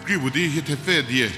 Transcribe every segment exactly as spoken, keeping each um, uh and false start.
Kri bu di hie thepfü die.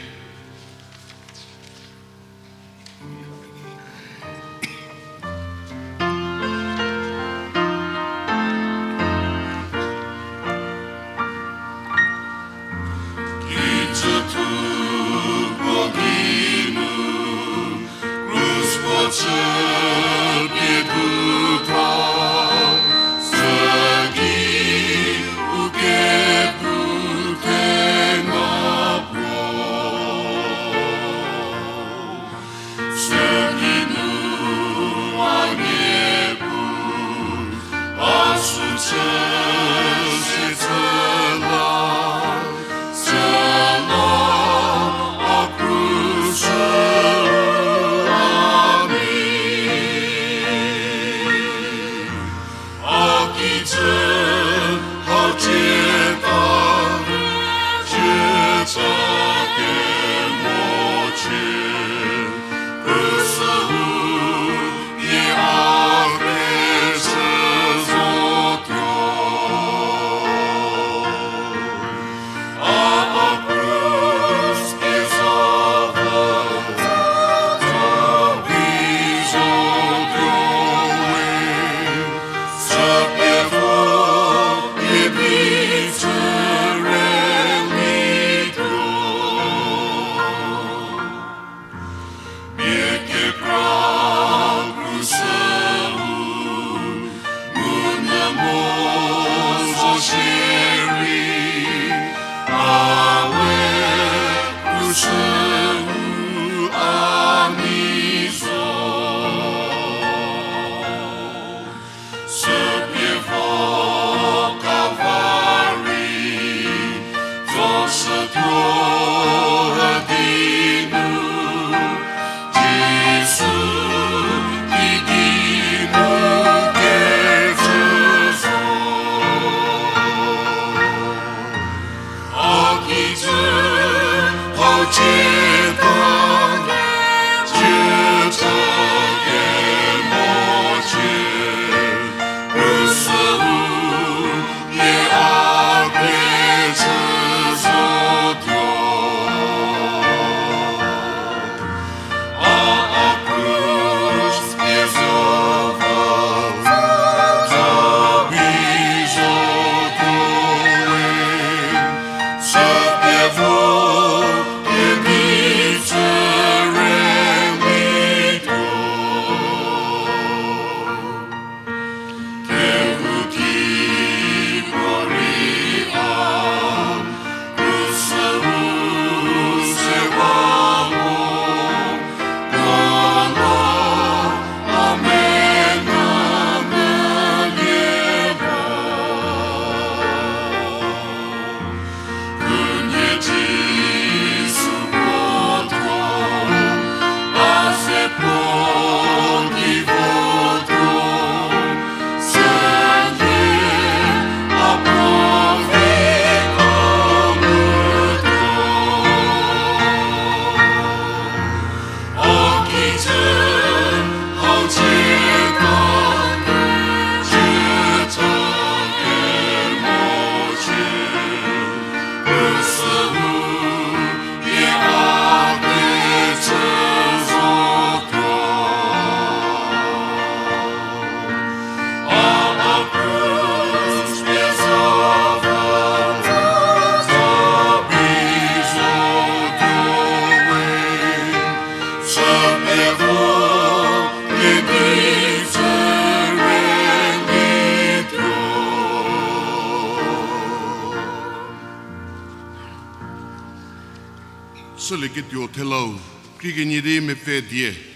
Chülieketuo thelau, krie kenie di mepfü die.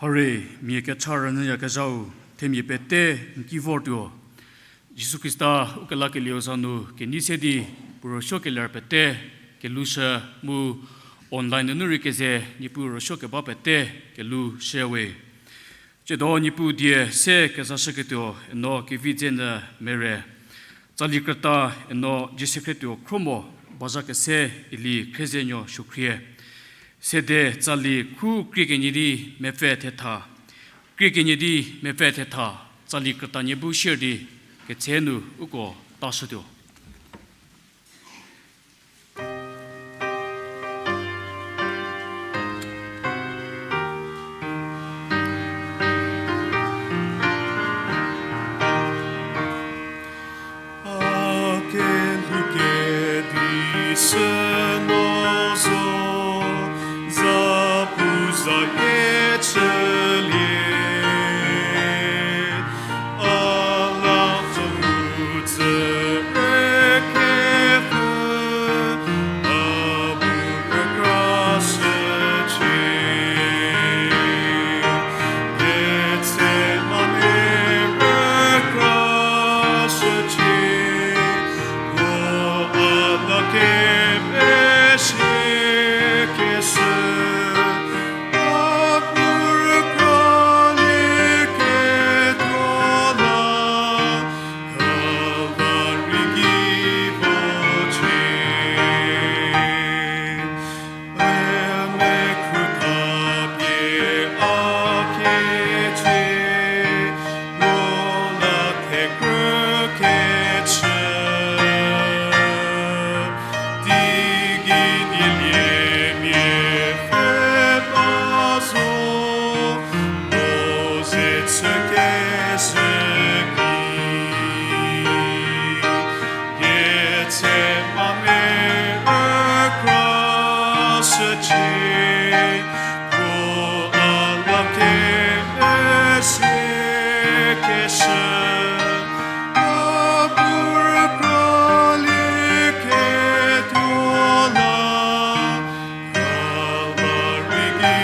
Hare, mia kecha rünyüyakezhau, themia pete n ki vortuo. Jisu Khrista ukelakelieu za nu kenei se di, puo rüsuokeler pete kelhoushü mu online nunu rei keze Niepuu rüsuokeba pete kelhoushüwe. Tsiedo Niepuu die se kezashüketuo eno kevi dzenyü mere. Tsali krüta eno Jiesekhrietio Khromo bazha kese ili Khriezenuo Suokhrie. Sede tsali khu krie kenie di mepfü thetha. Krie kenie di mepfü thetha, tsali krütanie bu sier di ketse nu uko tashütuo. A kelhou kedi sü no zo, zapu za kechülie. A la zo mu tsü rükepfü, a bu rükrashücie. Ketse mame rükrashücie, puo a la kepesie keshü, a bu rükralieketuo la, Kalvari ki vocie. Ü mekhru thapie a kecie, puo la thekrü kechü. Teigei dieliemia pfhe ba zo, puo ze chü kezhü ki. Ketse mame rükrashücie, puo a la kepesie keshü, a bu rükralieketuo la, Kalvari ki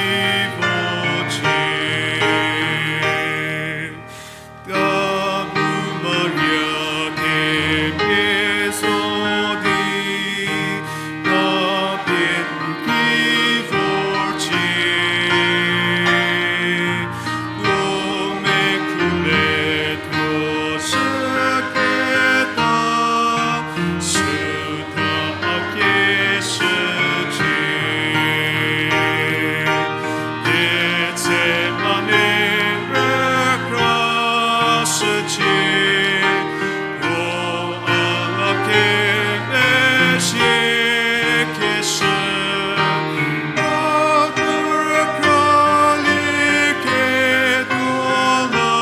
vocie. Tabu Maria kemhie zo di, a pie n ki vorcie. Puo mekhru le thuo shüketa, sü tha a keshücie. Ketse mame rükrashücie, puo a la kepesie keshü, a bu rükralieketuo la,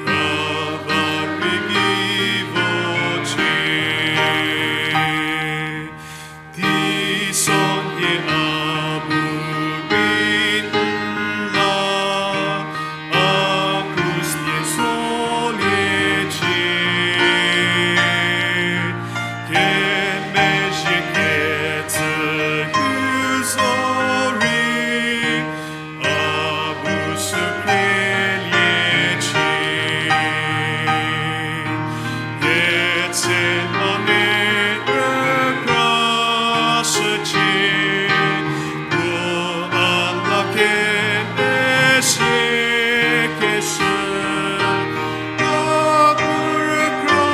Kalvari ki vocie. Teisonhie a bu rei n la, a krus nie zoliecie. Kemezhie kecü hu zo rei, a bu sükrieliecie. Ketse mame rükrashücie, puo a la kepesie keshü, a bu rükralieketuo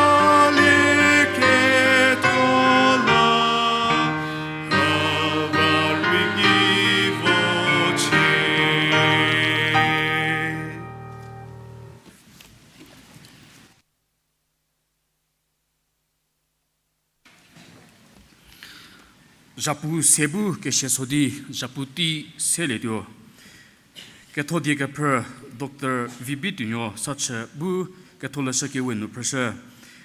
la, Kalvari ki vocie. Zhapu se bu kesia so di, zhapu tei selietuo. Ketho die kephrü Doctor Vibi Tuonuo sachü bu ketholeshü kewe nu phrüshü.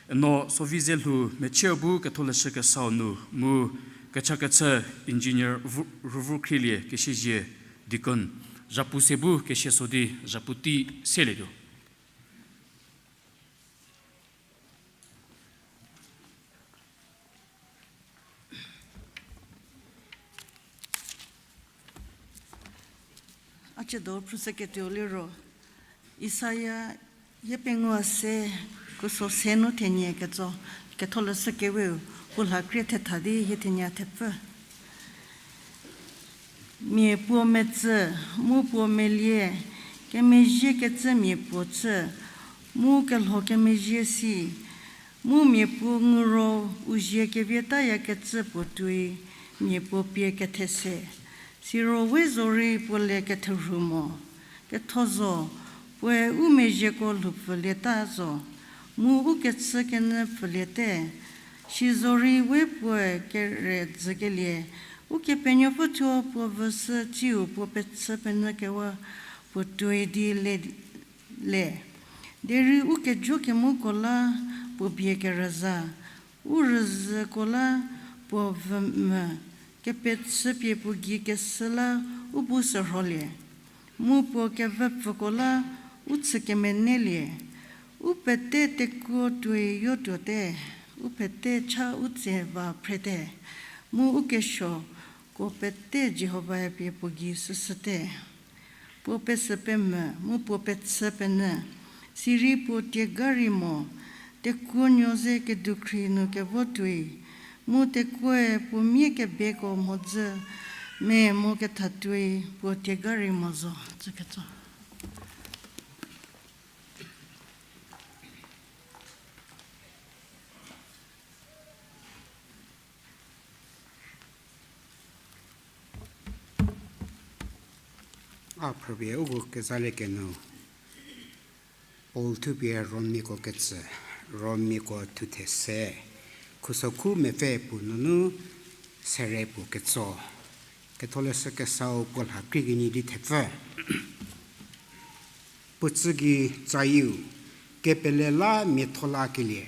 Eno Sovize lhou mechie bu ketholeshü kesau nu mu kechakechü Engineer Rüvükhrielie Kesiezie, Deacon. Zhapu se bu kesia so di, zhapu tei selietuo. A Ciedo phrüshüketuo liro, Isaia yie pengou se, khuso se nu thenie ketso, Ketholeshü Keweu, puo lha krie thetha di hie thenie thepfü. Mia puo metsü, mu puo melie, kemezhiekecü mia puo chü, mu kelho kemezhie si, mu mia puo nguro u zie kevietayakecü puo tuoi, mia puo pie kethese. Siro we zorei puo le ketherhu mo, ketho zo, puoe u mezhieko lhoupfülieta zo, mu u kechükenyü pfüliete, sizorei we puoe kere dzükelie, Ukepenuopfü thuo puo vüshü tsiu puo pechü penyü kewa puo tuoi di le, le. Derei u kejo kemuko la puo bie kerüza, u rüzhüko la puo vümvü, kepechüpie puo gei keshü la u bu sürholie. Mu puo kevüpfüko la u chü kemenelie, u pete tekuo tuoi yotuote, u pete cha u tse va phrete, mu u kesuoko pete Jihovae pie puo gei süshüte. Puo pesü pemvü, mu puo pechü penyü, sirei puo tiega rei mo, tekuonuo ze kedukhri nu kevo tuoi, mu tekuoe puo mia kebeko mhodzü me mo ketha tuoi puo tiega rei mo zo, tsüketso. A phrüpie uko kezalieketuo, Paul thupie Romiako ketsü, Romiako thuthe se, khusokhu mepfü puo nunu sere puo ketso, Ketholeshü Kesau puo lha krie kenie di thepfü. Puo tsü gei tsayieu, kepele la miatho lakelie.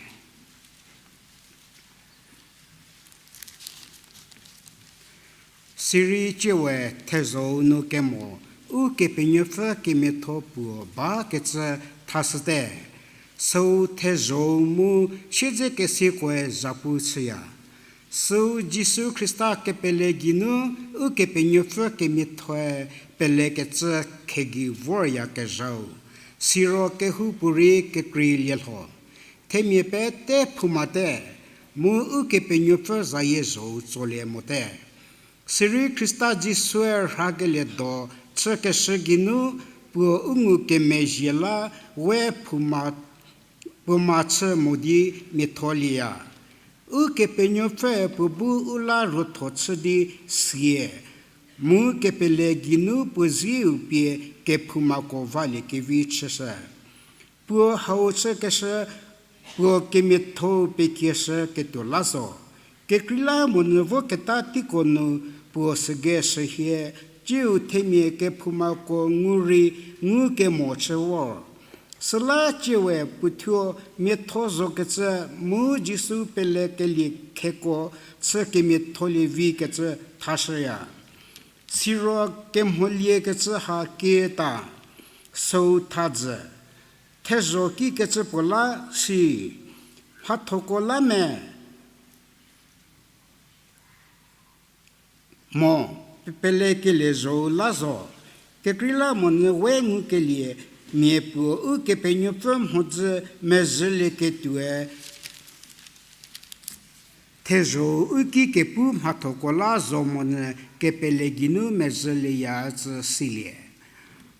Sirei tsiewe thezho-u nu kemo, Ukepenuopfü kemiatho puo bakecü thashüte. Süu thezho-u mu siedzekesikoe zhapu chüya. Süu Jisu Khrista kepele geinu Ukepenuopfü kemiathoe pelekecü khegei voryakezhau. Siro kehoupuorei kekreilie lho. Themia pete phoumate, mu Ukepenuopfü zayie zho-u tsolie mote. Sirei Khrista Jisue rhakelie do chükeshü geinu puo u ngukemezhie la we phouma, puo ma chü mo di miatholieya. Ukepenuopfüe puo bu u la ruotho chü di sie, mu kepele geinu puo zieu pie kephoumako valiekevi chüshü. Puo hau chükeshü, puo kemiatho-u pekieshü ketuo la zo. Kekreilamonyü vo keta teiko nu puo sügei shühie, tsiu themia kephoumako ngu rei ngukemo chü vor. Süla tsiewe puothuo miatho zokecü mu Jisu pelekelie kheko chü kemiatholie vikecü thashüya. Siro kemholiekecü ha kieta, süu thadzü, thezho kikecü puo la si, mhathoko la me, mo, pe-, pelekelie zho-u la zo, kekreilamonyü we ngukelie, mia puo Ukepenuopfü mhodzü mezhülieketuoe, thezho-u u ki kepu mhathoko la zo monyü kepele geinu mezhülieya ücü silie.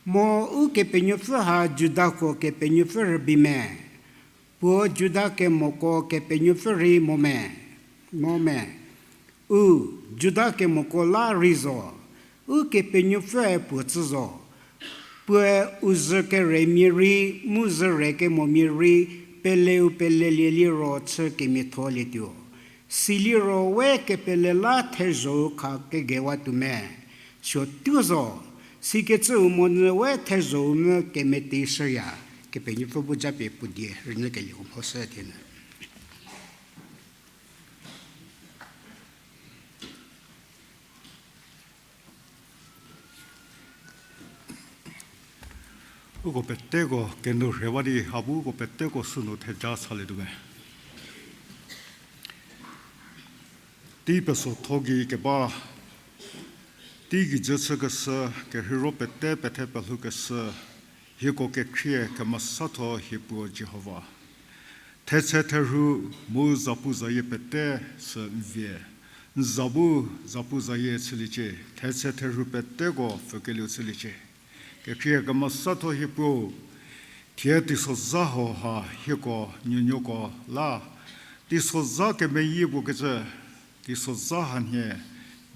Mo Ukepenuopfü ha Judako Kepenuopfü rübei me, puo Juda kemoko Kepenuopfü rei mo me, mo me. U, Juda kemoko la rei zo, Ukepenuopfüe puo tsü zo. Puoe u zhü keremia rei, mu zhü re kemomia rei, peleu pelelie liro chü kemiatholietuo. Siliro we kepele la thezho-u kha kegewatuo me. Suotuo zo, sikecüu monyü we thezho-u mu kemeti shüya, Kepenuopfü bu japie puo die rünyükelieu mhoshü thienyü. Uko peteko kenu rhewa di, a bu uko peteko sünu theja salietuo me. Tei pesotho gei keba Teigei jü chükeshü, kerheiro pete pethe pelhoukeshü, hieko kekhrie kemesatho hie puo Jihova. Thetse therhu mu zapu zayie pete sü n vie, n za bu zapu zayie chüliecie, thetse therhu peteko pfükelieu chüliecie. Kekhrie kemesatho hie puo, thie teisozha hauha hieko nuonuoko la, teisozha kemeyie puo kecü, teisozha hanhie,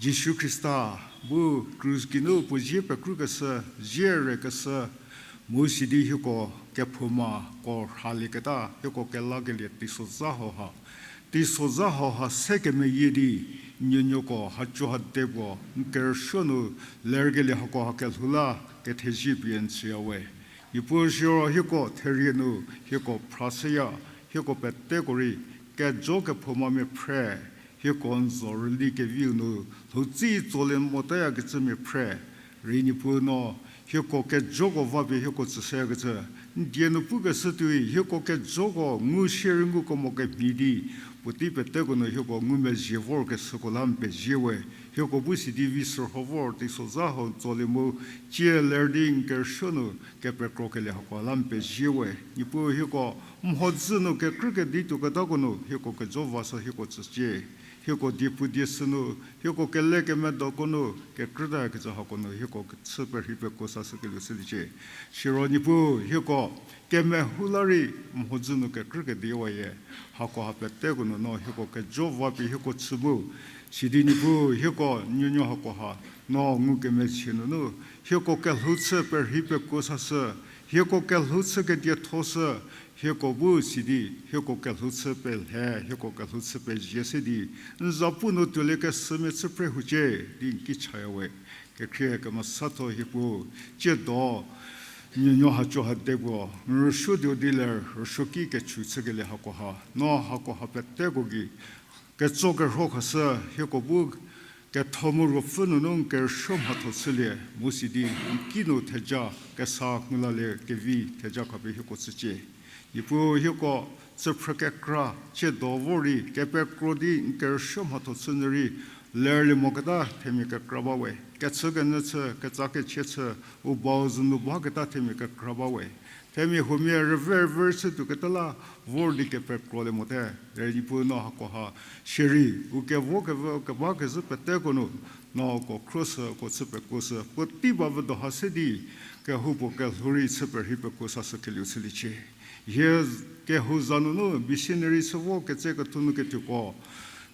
Jisu Khrista bu krus geinu puo zie pekrükeshü, zie rekeshü, mu sidi hieko kephoumako rhalieketa hieko kelakelie teisozha hauha. Teisozha hauha se kemeyie di, nuonuoko haco hade puo n kerüsuo nu lerkelie hako ha kelhou la kethezie pie n tsüya we. Niepuu siro hieko therie nu hieko phrashüya, hieko peteko rei kejo kephoumamia phre, hieko n zo rüli keviu nu lhoutsei tsolie motayakecümia phre, rei Niepuu no hieko kejoko vapie hieko tsüshüyakecü, n die nu pukeshü tuoi hieko kejoko ngu shierei ngukemo kemhie di, puotei peteko nu hieko ngumezhie vorkeshüko la n pezie we. Hieko bu sidi vi sürho vor teisozha hau tsolie mu, tsie ler di n kerüsuo nu kepekrokelie hako la n pezie we. Niepuu hieko mhodzü nu kekrü kedi tuoketako nu hieko kejo va sü hieko tsücie. Hieko diepu die sü nu, hieko kele kemedoko nu kekrütakecü hako nu hieko chü perhei pekuo sashükelieu chüliecie. Siro Niepuu hieko kemehou la rei mhodzü nu kekrü kediwayie, hako ha peteko nunu hieko kejo vapie hieko chü bu, sidi Niepuu hieko nuonuo hako ha no ngukemechie nunu hieko kelhou chü perhei pekuo sashü, hieko kelhou chü kediethoshü, hieko bu sidi hieko kelhou chü pelhe, hieko kelhou chü pezie se di n zapu nu tuolie kesümia chü phre hucie di n ki chaya we. Kekhrie kemesatho hie puo, tsiedo nuonuo haco hade puo n rüsuo tuo di ler rüsuoki kechu chükelie hako ha no hako ha peteko gei ketso kerho khashü, hieko bu ketho mu ruopfü nunu n kerüsuo mhatho chülie mu sidi n ki nu theja kesa ngulalie kevi theja khapie hieko tsücie. Niepuu hieko tsüphrü kekra tsiedo vor rei kepekro di n kerüsuo mhatho chü nyü rei lerlie moketa themia kekra ba we. Kechükenyü chü, ketsa kechie chü, u bau zünu baketa themia kekra ba we. Themia huomia rüve rüve chü tuoketa la vor di kepekrolie mote. Derei Niepuu no hako ha shierei u kevo kevü u keba kezhü peteko nu no uko khruoshü, uko chü pekuoshü, puotei ba vü do ha se di kehoupuo kelhou rei chü perhei pekuo sashükelieu chüliecie. Hie kehou za nunu missionary chü vo ketse kethu nu ketuoko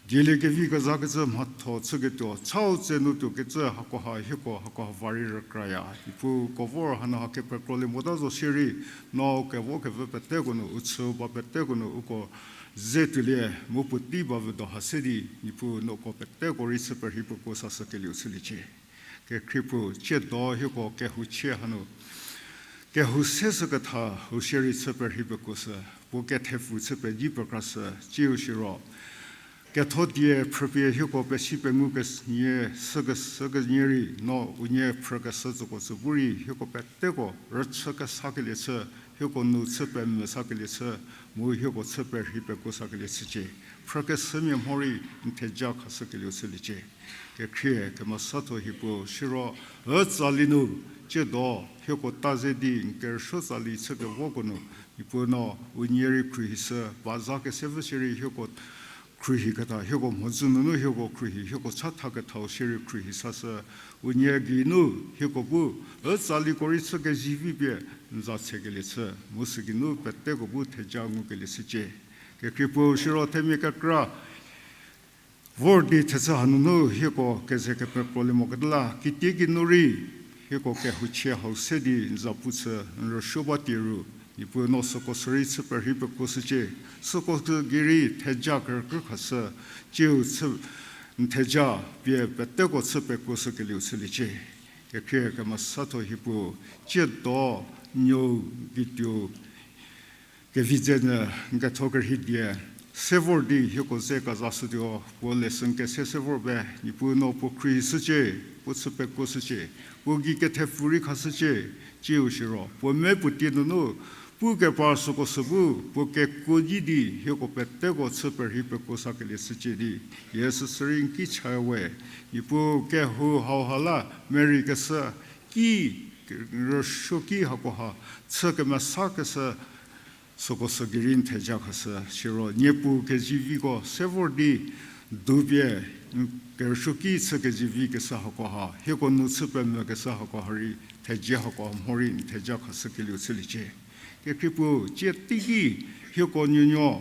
dielie kevi kezakecü mhatho chüketuo chau tse nu tuokecü hako ha hieko hako ha va rei rükraya. Niepuu uko vor hanu ha kepekrolie mota zo shierei no kevo kevü peteko nu u chü ba peteko nu uko ze tuolie mu puotei ba vü do ha se di Niepuu no uko peteko rei chü perhei pekuo sashükelieu chüliecie. Kekhrie puo tsiedo hieko kehouchie hanu kehou se süketha u shierei chü perhei pekuoshü, puo kethepfu chü pedi pekrashü, tsiu siro ketho die phrüpie hieko pesi pengu kenie, sükesü kenie rei no unie phrükeshü tsüko tsü bu rei hieko peteko rüchü kesakelie chü, hieko nu chü pemvü sakelie chü, mu hieko chü perhei pekuo sakelie chücie. Phrükeshümia mho rei n theja khashükelieu chüliecie. Kekhrie kemesatho hie puo siro, ü tsali nu tsiedo hieko ta ze di n kerüsuo tsali chükevoko nu, Niepuu no unie rei khruohishü, ba za kese vü shierei hieko khruohiketa, hieko mhodzü nunu hieko khruohi, hieko chathakethau shierei khruohi sashü, unie geinu hieko bu ü tsaliko rei chü kezivi pie n za tsekelie chü, mu sügeinu peteko bu theja ngukelie chücie. Kekhrie puo siro themia kekra vor di thechü hanunu hieko keze kepekrolie moketa la, kitiekinu rei hieko kehouchie hau se di n zapu chü n rüsuo ba tie ru, Niepuu no süko sürei chü perhei pekuoshücie, süko gei rei theja kerükrü khashü, tsiu chü n theja pie peteko chü pekuoshükelieu chüliecie. Kekhrie kemesatho hie puo, tsiedo nuou gei tuo kevi dze nyü n ketho kerhei die se vor di hieko ze kezashütuo, puo lesson kese se vor pie Niepuu no puo khruohishücie, puo chü pekuoshücie, puo gei kethepfu rei khashücie, tsiu siro puo me puo tie nunu Pu kepar süko sü bu, puo kekuo nyi di, hieko peteko chü perhei pekuo sakelie chücie di, hie süsü rei n ki cha we, Niepuu kehou hauha la, merei keshü, ki, rüsuoki hakoha, chü kemesakeshü, süko sü gei rei n theja khashü, siro, Niepuu keziviko se vor di, dupie, kerüsuoki chü kezivi keshü hakoha, hieko nu chü pemvü keshü hakoha rei, theja hako mho rei n theja khashükelieu chüliecie. Kekhrie puo, cie teiki hieko nuonuo,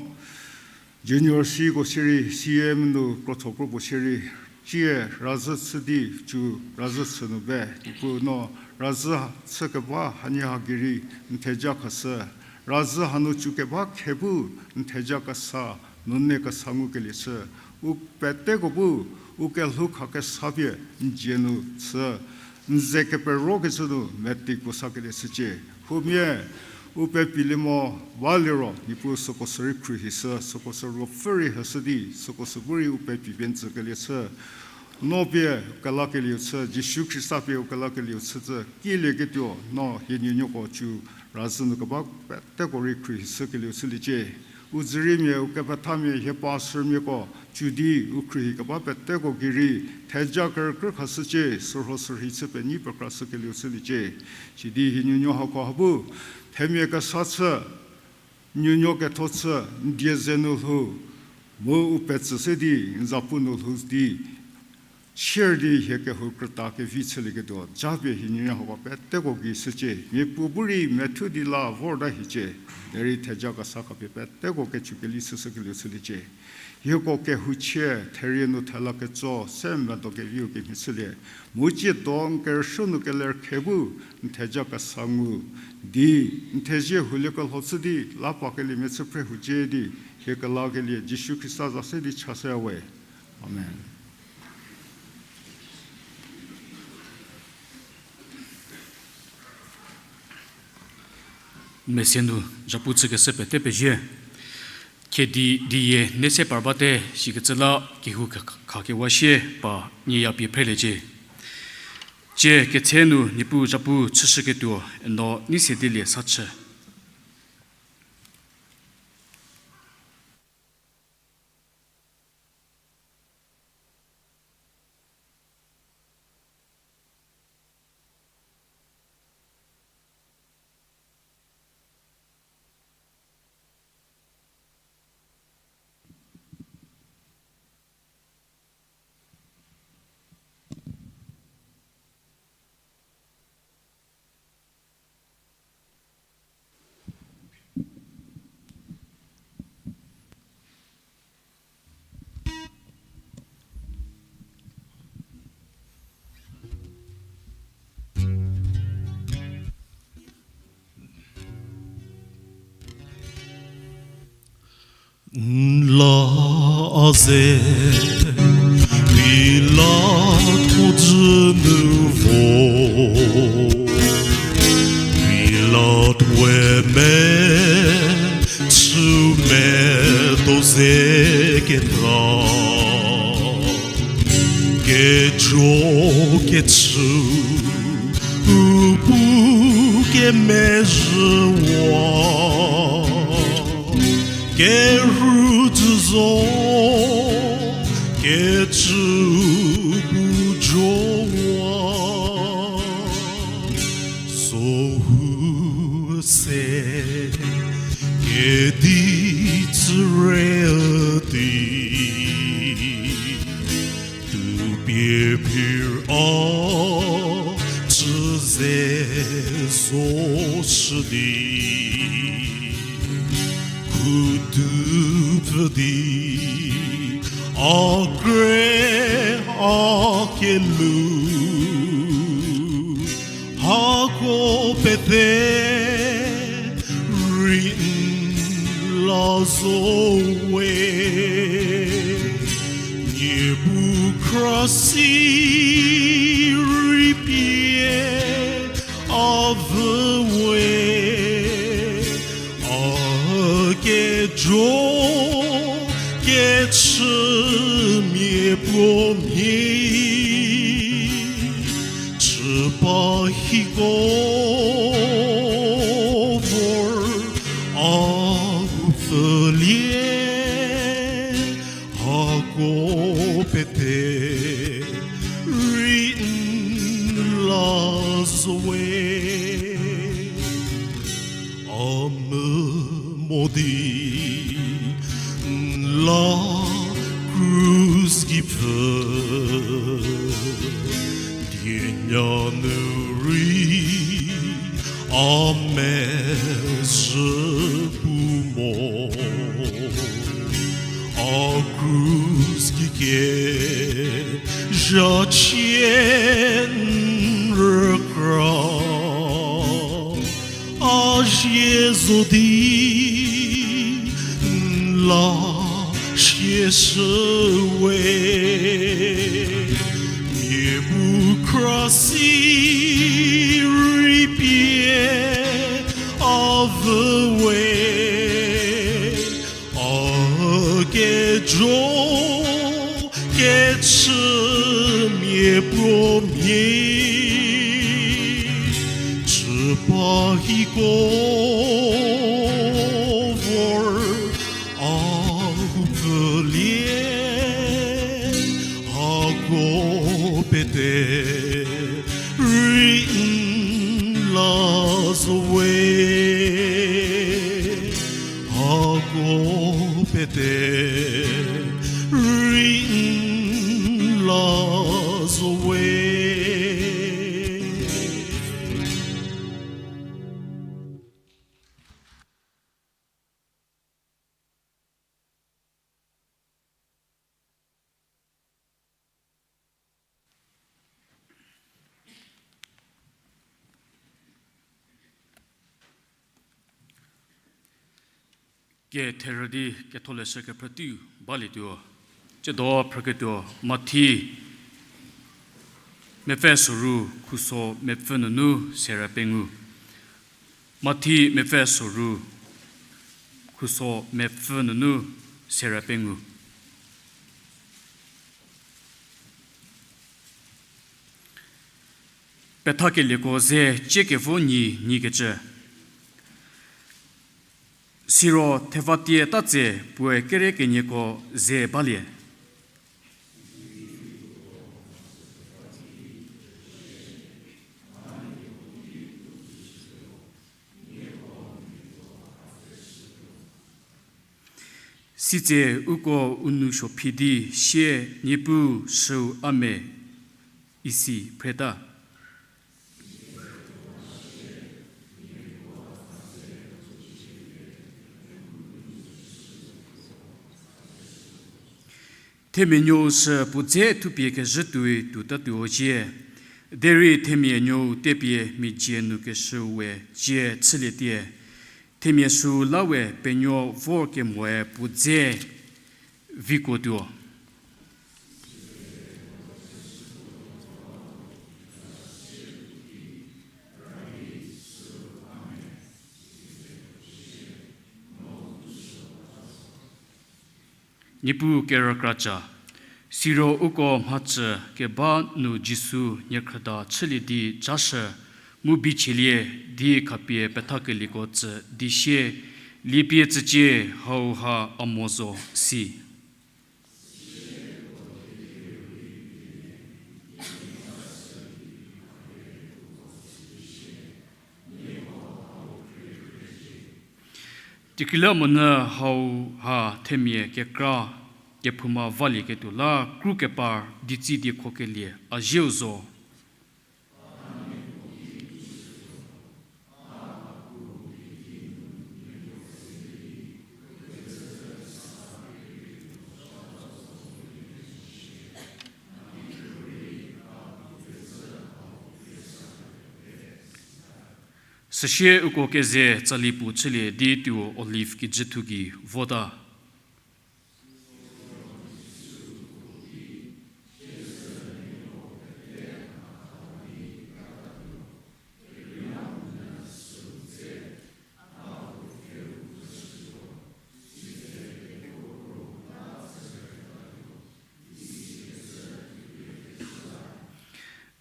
Junior Cko sierei, C M nu krotho kro puo sierei, cie razhü chü di, cü razhü chü nu be, Niepuu no razhü chü keba hanie ha gei rei n theja khashü, razhü hanu cü keba khe bu n theja kesa, nune kesa ngukelie chü, u peteko bu, u kelhou khakesa pie n dzie nu chü, n ze keperokecü nu metei kuo sakelie chücie. Huomia, u pepilie mo baliro, Niepuu süko sü rei khruohishü, süko sü ruopfü rei heshü di, süko sü bu rei u pepi pie n tsükelie chü. No pie kelakelieu chü, Jisu Khrista pie u kelakelieu chü tsü, kielieketuo, no hie nuonuoko cü razhü nu keba peteko rei khruohishükelieu chüliecie. U dzüriemia, u kepethamia, hie pastormiako, cü di u khruohi keba peteko gei rei, theja kerükrü khashücie, sürho sürhei chü penyi pekrashükelieu chüliecie. Sidi hie nuonuo hako ha bu, themia kesa chü, nuonuo ketho chü, n die ze nu lhou, mu u petsü se di, n zapu nu lhou di, sier di hie kehou krüta kevi chülieketuo, japie hie nuonuo hako peteko gei shücie, miapuo bu rei methuo di la vorta hiecie, derei theja kesa khapie peteko kecükelie chüshükelieu chüliecie. Hieko kehouchie, therie nu thela ketso, se medo keviu kemhie chülie, mu tsiedo n kerüsuo nu keler khe bu, n theja kesa ngu, di, n thezie hulie kelho chü di, la pa keliemia chü phre hucie di, hie kelakelie, Jisu Khrista za se di chashüya we. Amen. Mese nu, zhapu chükeshü pete pezie. Khedi diye ne se par bate, sikecü la kehou kha-, khakewa sie pa nieya pie phreliecie. Tie ketse nu Niepuu zhapu chüshüketuo, eno nei se dilie sa chü. N la a ze, Pilat mhodzü nu vo, Pilat we me chü medo ze keta, kejo kechü u pu kemezhüwa, kerhü dzü zo kecü bu jowa, sohu se kedi tsüre di. Tupie phir a chü ze zo shü di, khudu pfü di, a kre a kelu, hako pete rei n la zo we, Niepuu khrasi rei pie a vü we, a kejo kechümia puo mhie, chü pa hiko vor Zowe, a mü mo di n la krus gei pfü, dienya nu rei a mezhü pu mo. A krus gei kezha chie n rükra, a zie zo di n la sieshü we. Mia bu kra si rei pie a vü we, a kejo kechü mia puo mhie, chü pa hiko vor a hupfülie, hako pete rei n la zo we, hako pete rei n la zo we. Ketherü di ketholeshü kephrüteiu balietuo. Tsiedo phrüketuo Mathi mepfü soru khuso mepfü nunu serü pengou. Mathi mepfü soru khuso mepfü nunu serü pengou. Pethakelieko ze ciekevo nyi nyikecü. Siro thevatie tatse puoe kere kenieko ze balie. Sitse uko u nou suo phi di sie, Niepuu, süu a me, isi phreta. Themia Nuou sü puo dze thupie kezhü tuoi tuotatuo zie, derei themia Nuou tepie mia dzie nu keshüu we cie chülietie, themia süu la we penuo vor kemoe puo dze vikuotuo. Niepuu kerükra ca, siro uko mhacü keba nu Jisu niekhrüda chülie di jashü, mu bichielie di khapie pethakelieko tsü di sie, liepie tsücie, hauha a mo zo si. Tekreilamonyü hauha themia kekra kephouma valieketuo la kru kepar di tsi diekhokelie a zieu zo. Süsie uko keze tsali puo chülie di tuo Olive kijüthu gei vota.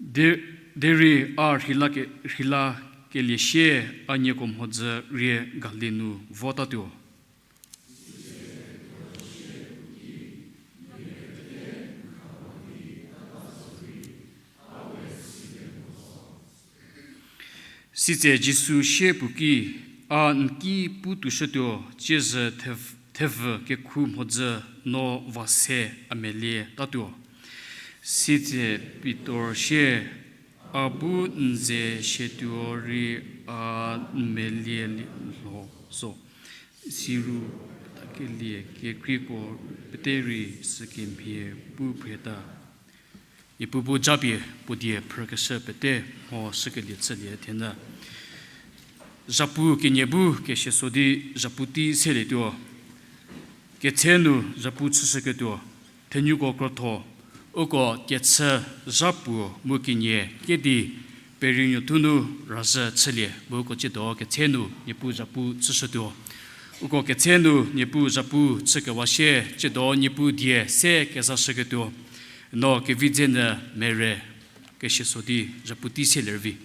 De-, derei a rheilake-, rheilakelie sie a nieko mhodzü rie Galil nu votatuo. Sitse Jisu sie puo ki, A n ki pu toushütuo, ciezhü thev-, thevü kekhu mhodzü no va se a melie tatuo. Sitse Pitor sie, A bu n ze shietuo rei a n melie lho zo. Siru takelie kekreiko pete rei sükemhie pu phrieta. Niepuu bu japie puo die phrükeshü pete mho shükelie chülie thenyü. Zhapu kenie bu kesie so di zhapu tei selietuo. Ketse nu zhapu chüshüketuo, thenuko krotho, uko kechü zhapu mu kenie kedi perinuo thu nu razhü chülie mu uko tsiedo ketse nu Niepuu zhapu chüshütuo. Uko ketse nu Niepuu zhapu chükewa sie tsiedo Niepuu die se kezashüketuo, no kevi dze nyü mere kesie so di zhapu tei selie rüvi.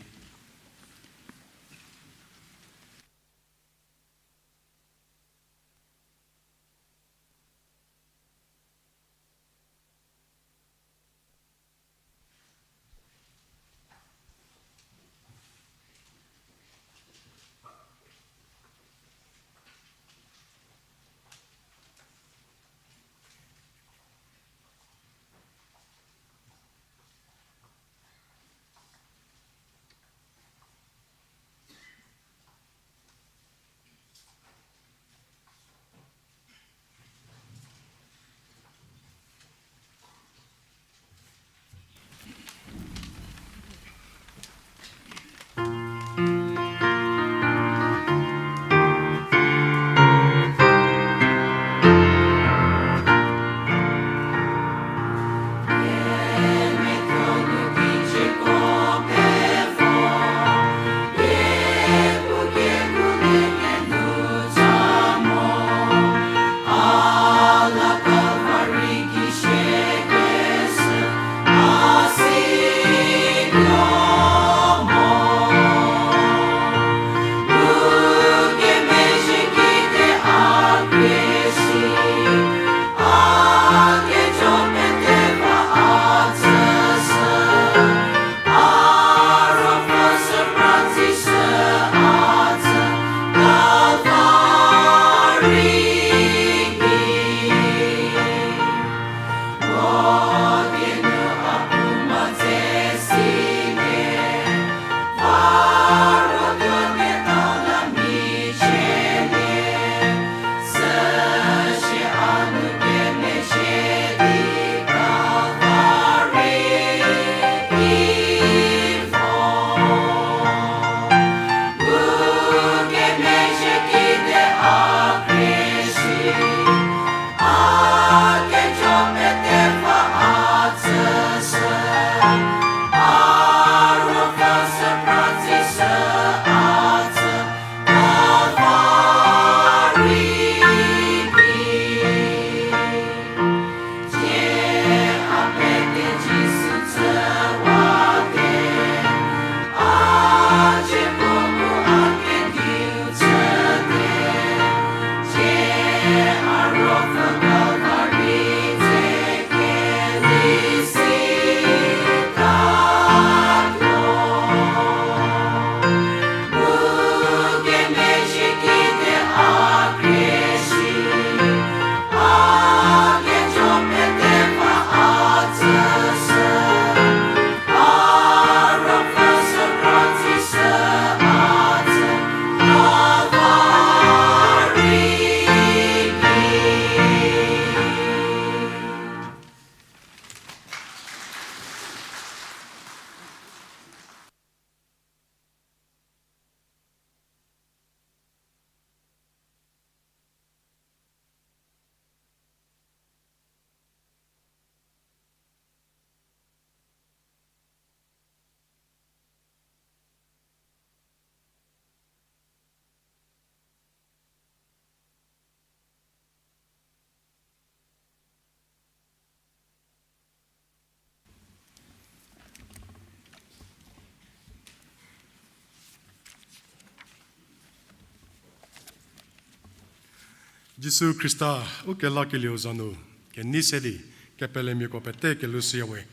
Jisu Khrista, u kelakelieu za nu, kenei se di, kepelemiako pete kelushüyawe.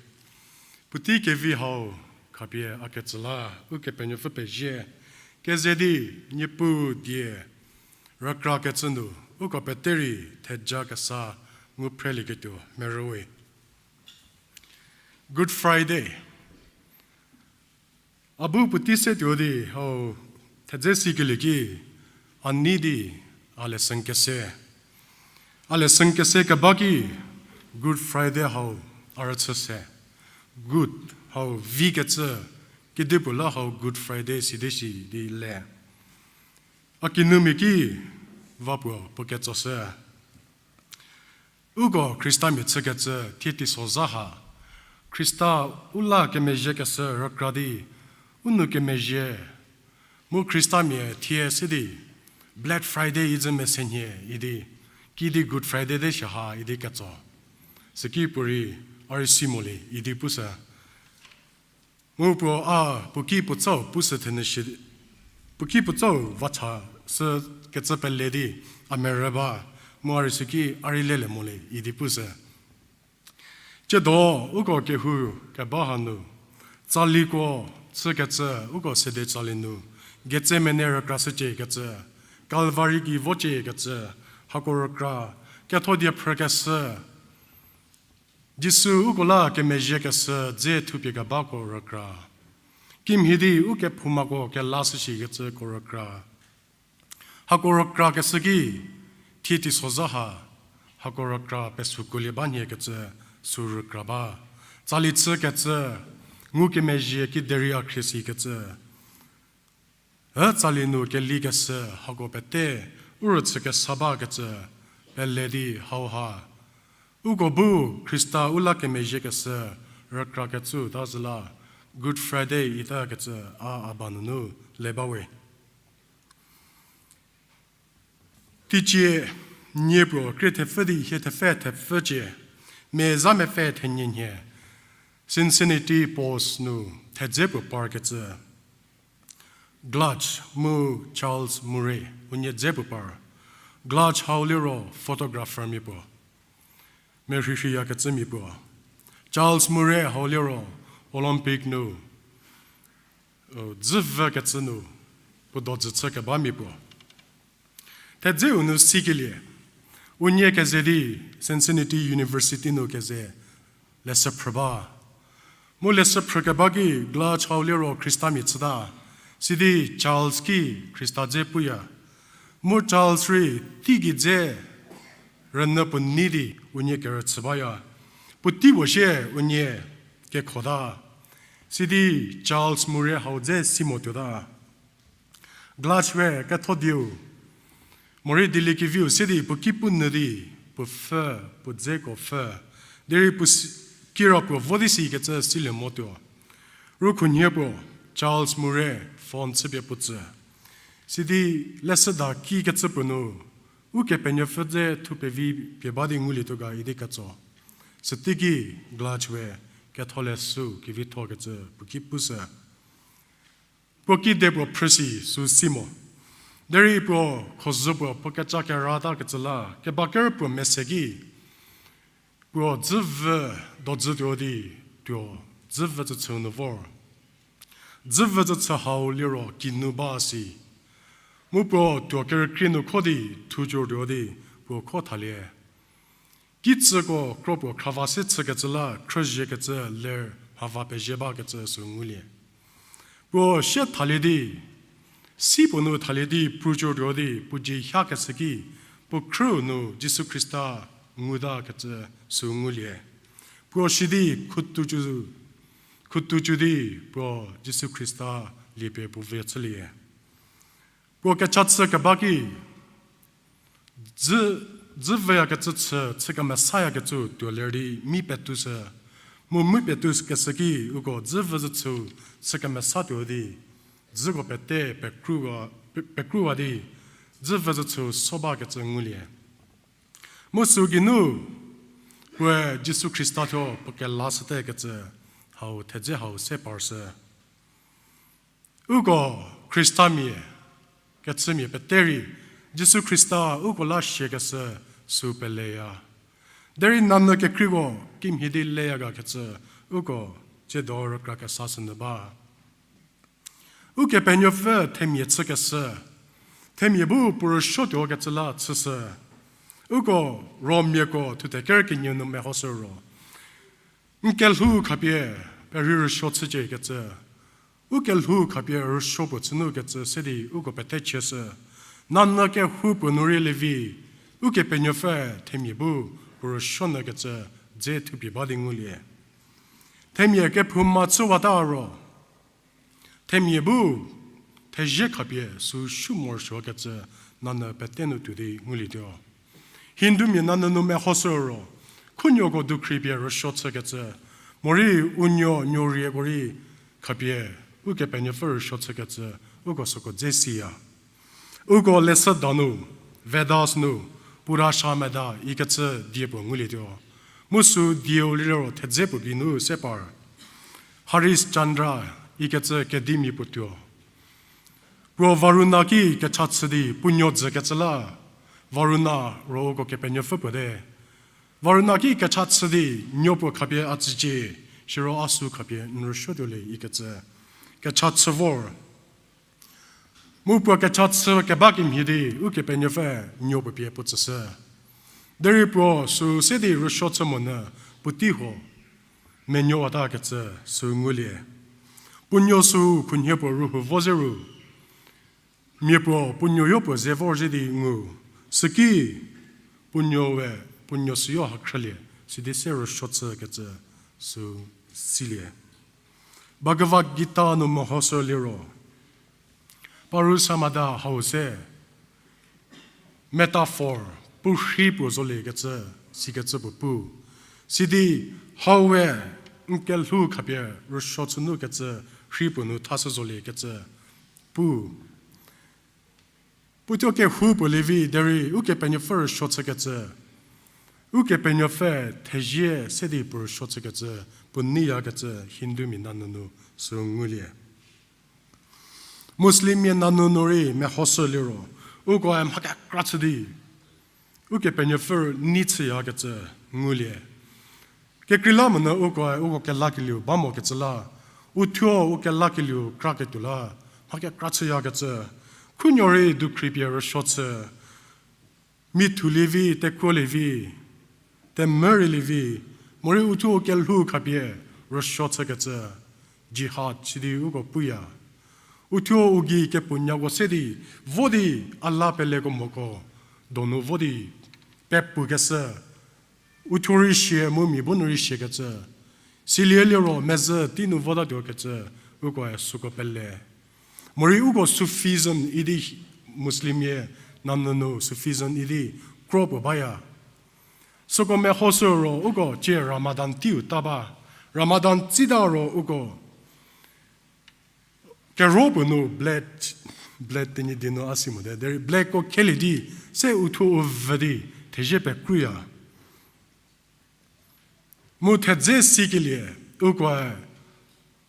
Puotei kevi hau, khapie a ketsü la, Ukepenuopfü pezie, Keze di Niepuu die rükrakecü nu, uko pete rei theja kesa ngu phrelieketuo merüwe. Good Friday. A bu puotei se tuo di hau thedze sikelie ki, a nei di a lesson kese. A lesson kese keba ki, Good Friday hau a rüchü se. Good hau vikecü, kedipuo la hau Good Friday sidi shi di le. A kinumia ki, va puo puo ketsoshü. Uko Khristamia chükecü thie teisozha ha, Khrista u la kemezhiekeshü rükra di, u nou kemezhie, mu Khristamia thie se di, Black Friday izü mesenhie idi, kiüdi Good Friday de shie ha idi ketso. Süki puorei, a rei si molie idi pushü. Mu puo a, puo ki puo tsau pushü thenyü shi, puo ki puo tsau vacha sü kecü pele di a merü ba, mu a rei süki a rei lelie molie idi pushü. Tsiedo uko kehou keba hanu, tsaliko chükecü uko sede tsali nu, Getsemane rükrashücie kecü, Kalvari gei vocie kecü, hako rükra, ketho die phrükeshü, Jisu uko la kemezhiekeshü dze thupie kebako rükra. Kimhie di u kephoumako kelashüshikecüko rükra. Hako rükrakeshü ki, thie teisozha ha, hako rükra pesükuolie ba nhiekecü sü rükra ba. Tsali chükecü, ngukemezhie kiderei a khrie sikecü. Ü tsali nu kelikeshü hako pete, u rüchü kesa bakecü, pele di hauha. Uko bu Khrista u la kemezhiekeshü rükrakecü ta zhü la, Good Friday itakecü a a ba nunu le bawe. Teicie nie puo krie thepfü di hie thepfü thepfücie, mezha mepfü thenie nhie, Cincinnati Post nu thedze puo parkecü, Glatz mu Charles Murray unie dze puo par. Glatz hau liro photographer mia puo, merhirhiyakecü mia puo. Charles Murray hau liro Olympic nu, dzü vükecü nu, puo dodzü chü keba mia puo. Thedzeu nu sikelie, unie keze di Cincinnati University nu keze leshü phrü ba. Mu leshü phrü keba ki Glatz hau liro Khristamia chüta, sidi Charles ki Khrista dze puya. Mu Charles rei teigei dze rünyü puo nei di unie kerüchü baya. Puotei puo sie unie kekhota. Sidi Charles Murray hau dze si mo tuota. Glatz we ketho dieu, morei dieliekeviu se di puo ki pu nyü di, puo pfhü, puo dzeko pfhü. Derei puo si-, kira puo vo di sikecü silie mo tuo. Ru khunhie puo, Charles Murray phone chüpie puo tsü. Sidi leshüda kikecü puo nu, Ukepenuopfü dze thu pevi pie ba di ngulietuo ga idi ketso. Süteiki Glatz we ketholeshü kevithokecü puo ki pushü. Puo kide puo phrüsi sü si mo. Derei puo khozü puo puo kecha keratakecü la, keba ker puo mese ki, puo dzü vü dodzü tuo di, tuo dzü vü tsüchü nu vor. Dzü vü tsüchü hau liro kinu ba si. Mu puo tuo kerükrie nu kho di, thujo tuo di, puo kho thalie. Kitsüko kro puo khrava se chükecü la, khrüzhiekecü ler mhava pezhie bakecü sü ngulie. Puo sie thalie di, si puo nu thalie di, prujo tuo di, puo dzie hiakeshü ki, puo khrüu nu Jisu Khrista ngutakecü sü ngulie. Puo sidi khutucu, khutucu di puo Jisu Khrista liepie puo vie chülie. Puo kecha chü keba ki, dzü, dzü vüyakecü chü, chü kemesayakecü tuo ler di mi petushü, mu mi petukeshü ki uko dzü vü zü chü, chü kemesa tuo di, dzüko pete pekruwa, pe-, pekruwa di, dzü vü zü chü so bakecü ngulie. Mu sü geinu, puoe Jisu Khrista thuo puo kelashütekecü hau thedze hau se parshü. Uko Khristamia, kechümia pete rei, Jisu Khrista uko la siakeshü sü peleya. Derei nanyü kekreiko kimhie di leya gakecü, uko tsiedo rükra kesashünyü ba. Ukepenuopfü themia chükeshü, themia bu puo rüsuotuo kecü la chüshü. Uko Romiako thuthe ker kenie nu mehoshü ro, n kelhou khapie perei rüsuo chücie kecü, u kelhou khapie rüsuo puo chünu kecü se di uko pete chieshü. Nanyü kehoupuo nu rei lievi, Ukepenuopfü themia bu puo rüsuonyü kecü dze thupie ba di ngulie. Themia kephouma chüwata ro, themia bu thezie khapie süu suo morosuo kecü nanyü pete nu tuo di ngulietuo. Hindumia nanyü nu mehoshü ro, khunuoko dukhri pie rüsuo chükecü, morei unuo nuorieko rei khapie Ukepenuopfü rüsuo chükecü, uko süko dze siya. Uko leshüda nu, Vedas nu, Purushamedha ikecü die puo ngulietuo. Mu süu dieu liro thedze puo gei nu se par. Harishchandra ikecü kedimia puo tuo. Puo Varuna ki kecha chü di puo nuo dzükecü la, Varuna ro uko kepenuopfü puo te. Varuna ki kecha chü di nuo puo khapie a tsücie, siro a süu khapie n rüsuotuo le ikecü kecha chü vor. Mu puo kecha chü keba kemhie di Ukepenuopfü nuo puo pie puo tsüshü. Derei puo süu se di rüsuo chü monyü puotei huo menuowatakecü süu ngulie. Puo nuo süu khunhie puo rühou vo ze ru, mia puo puo nuoyo puo ze vor ze di ngu, süki puo nuoe puo nuo süyo ha khrülie, sidi se rüsuo chükecü süu silie. Bhagavad Gita nu mehoshü liro, Purushamedha hau se metaphor, puo rhi puo zoliekecü, sikecü puo pu. Sidi haue n kelhou khapie rüsuo chünukecü rhi puo nu thashü zoliekecü pu. Puo thuo kehou puo lievi derei Ukepenuopfü rüsuo chükecü, Ukepenuopfü thezie se di puo rüsuo chükecü, puo neiyakecü Hindumia nanyü nu süu ngulie. Muslimmia nanyü nu rei mehoshü liro, ukoe mha kekra chü di Ukepenuopfü nei chüyakecü ngulie. Kekreilamonyü ukoe uko kelakelieu ba mokecü la, uthuo u kelakelieu kraketuo la mha kekra chüyakecü, khunuo rei dukhri pie rüsuo chü, mithu lievi, tekuo lievi, temvü rei lievi, morei uthuo u kelhou khapie rüsuo chükecü, jihad sidi uko puya. Uthuo u gei kepunyako se di, vo di a la peleko moko donu vo di pepukeshü, uthuo rei sie mu mia bu nu rei siekecü, silie liro mezhü tei nu votatuokecü, ukoe süko pele. Morei uko Sufism idi, Muslimmia nanyü nu Sufism idi kro puo baya. Süko mehoshü ro uko tie Ramadan teiu ta ba. Ramadan tsita ro uko kero puo nu blade, blade Tenyidie nu a si mote, derei blade ko khelie di se uthuo u vü di thezie pekruya. Mu thedze sikelie, ukoe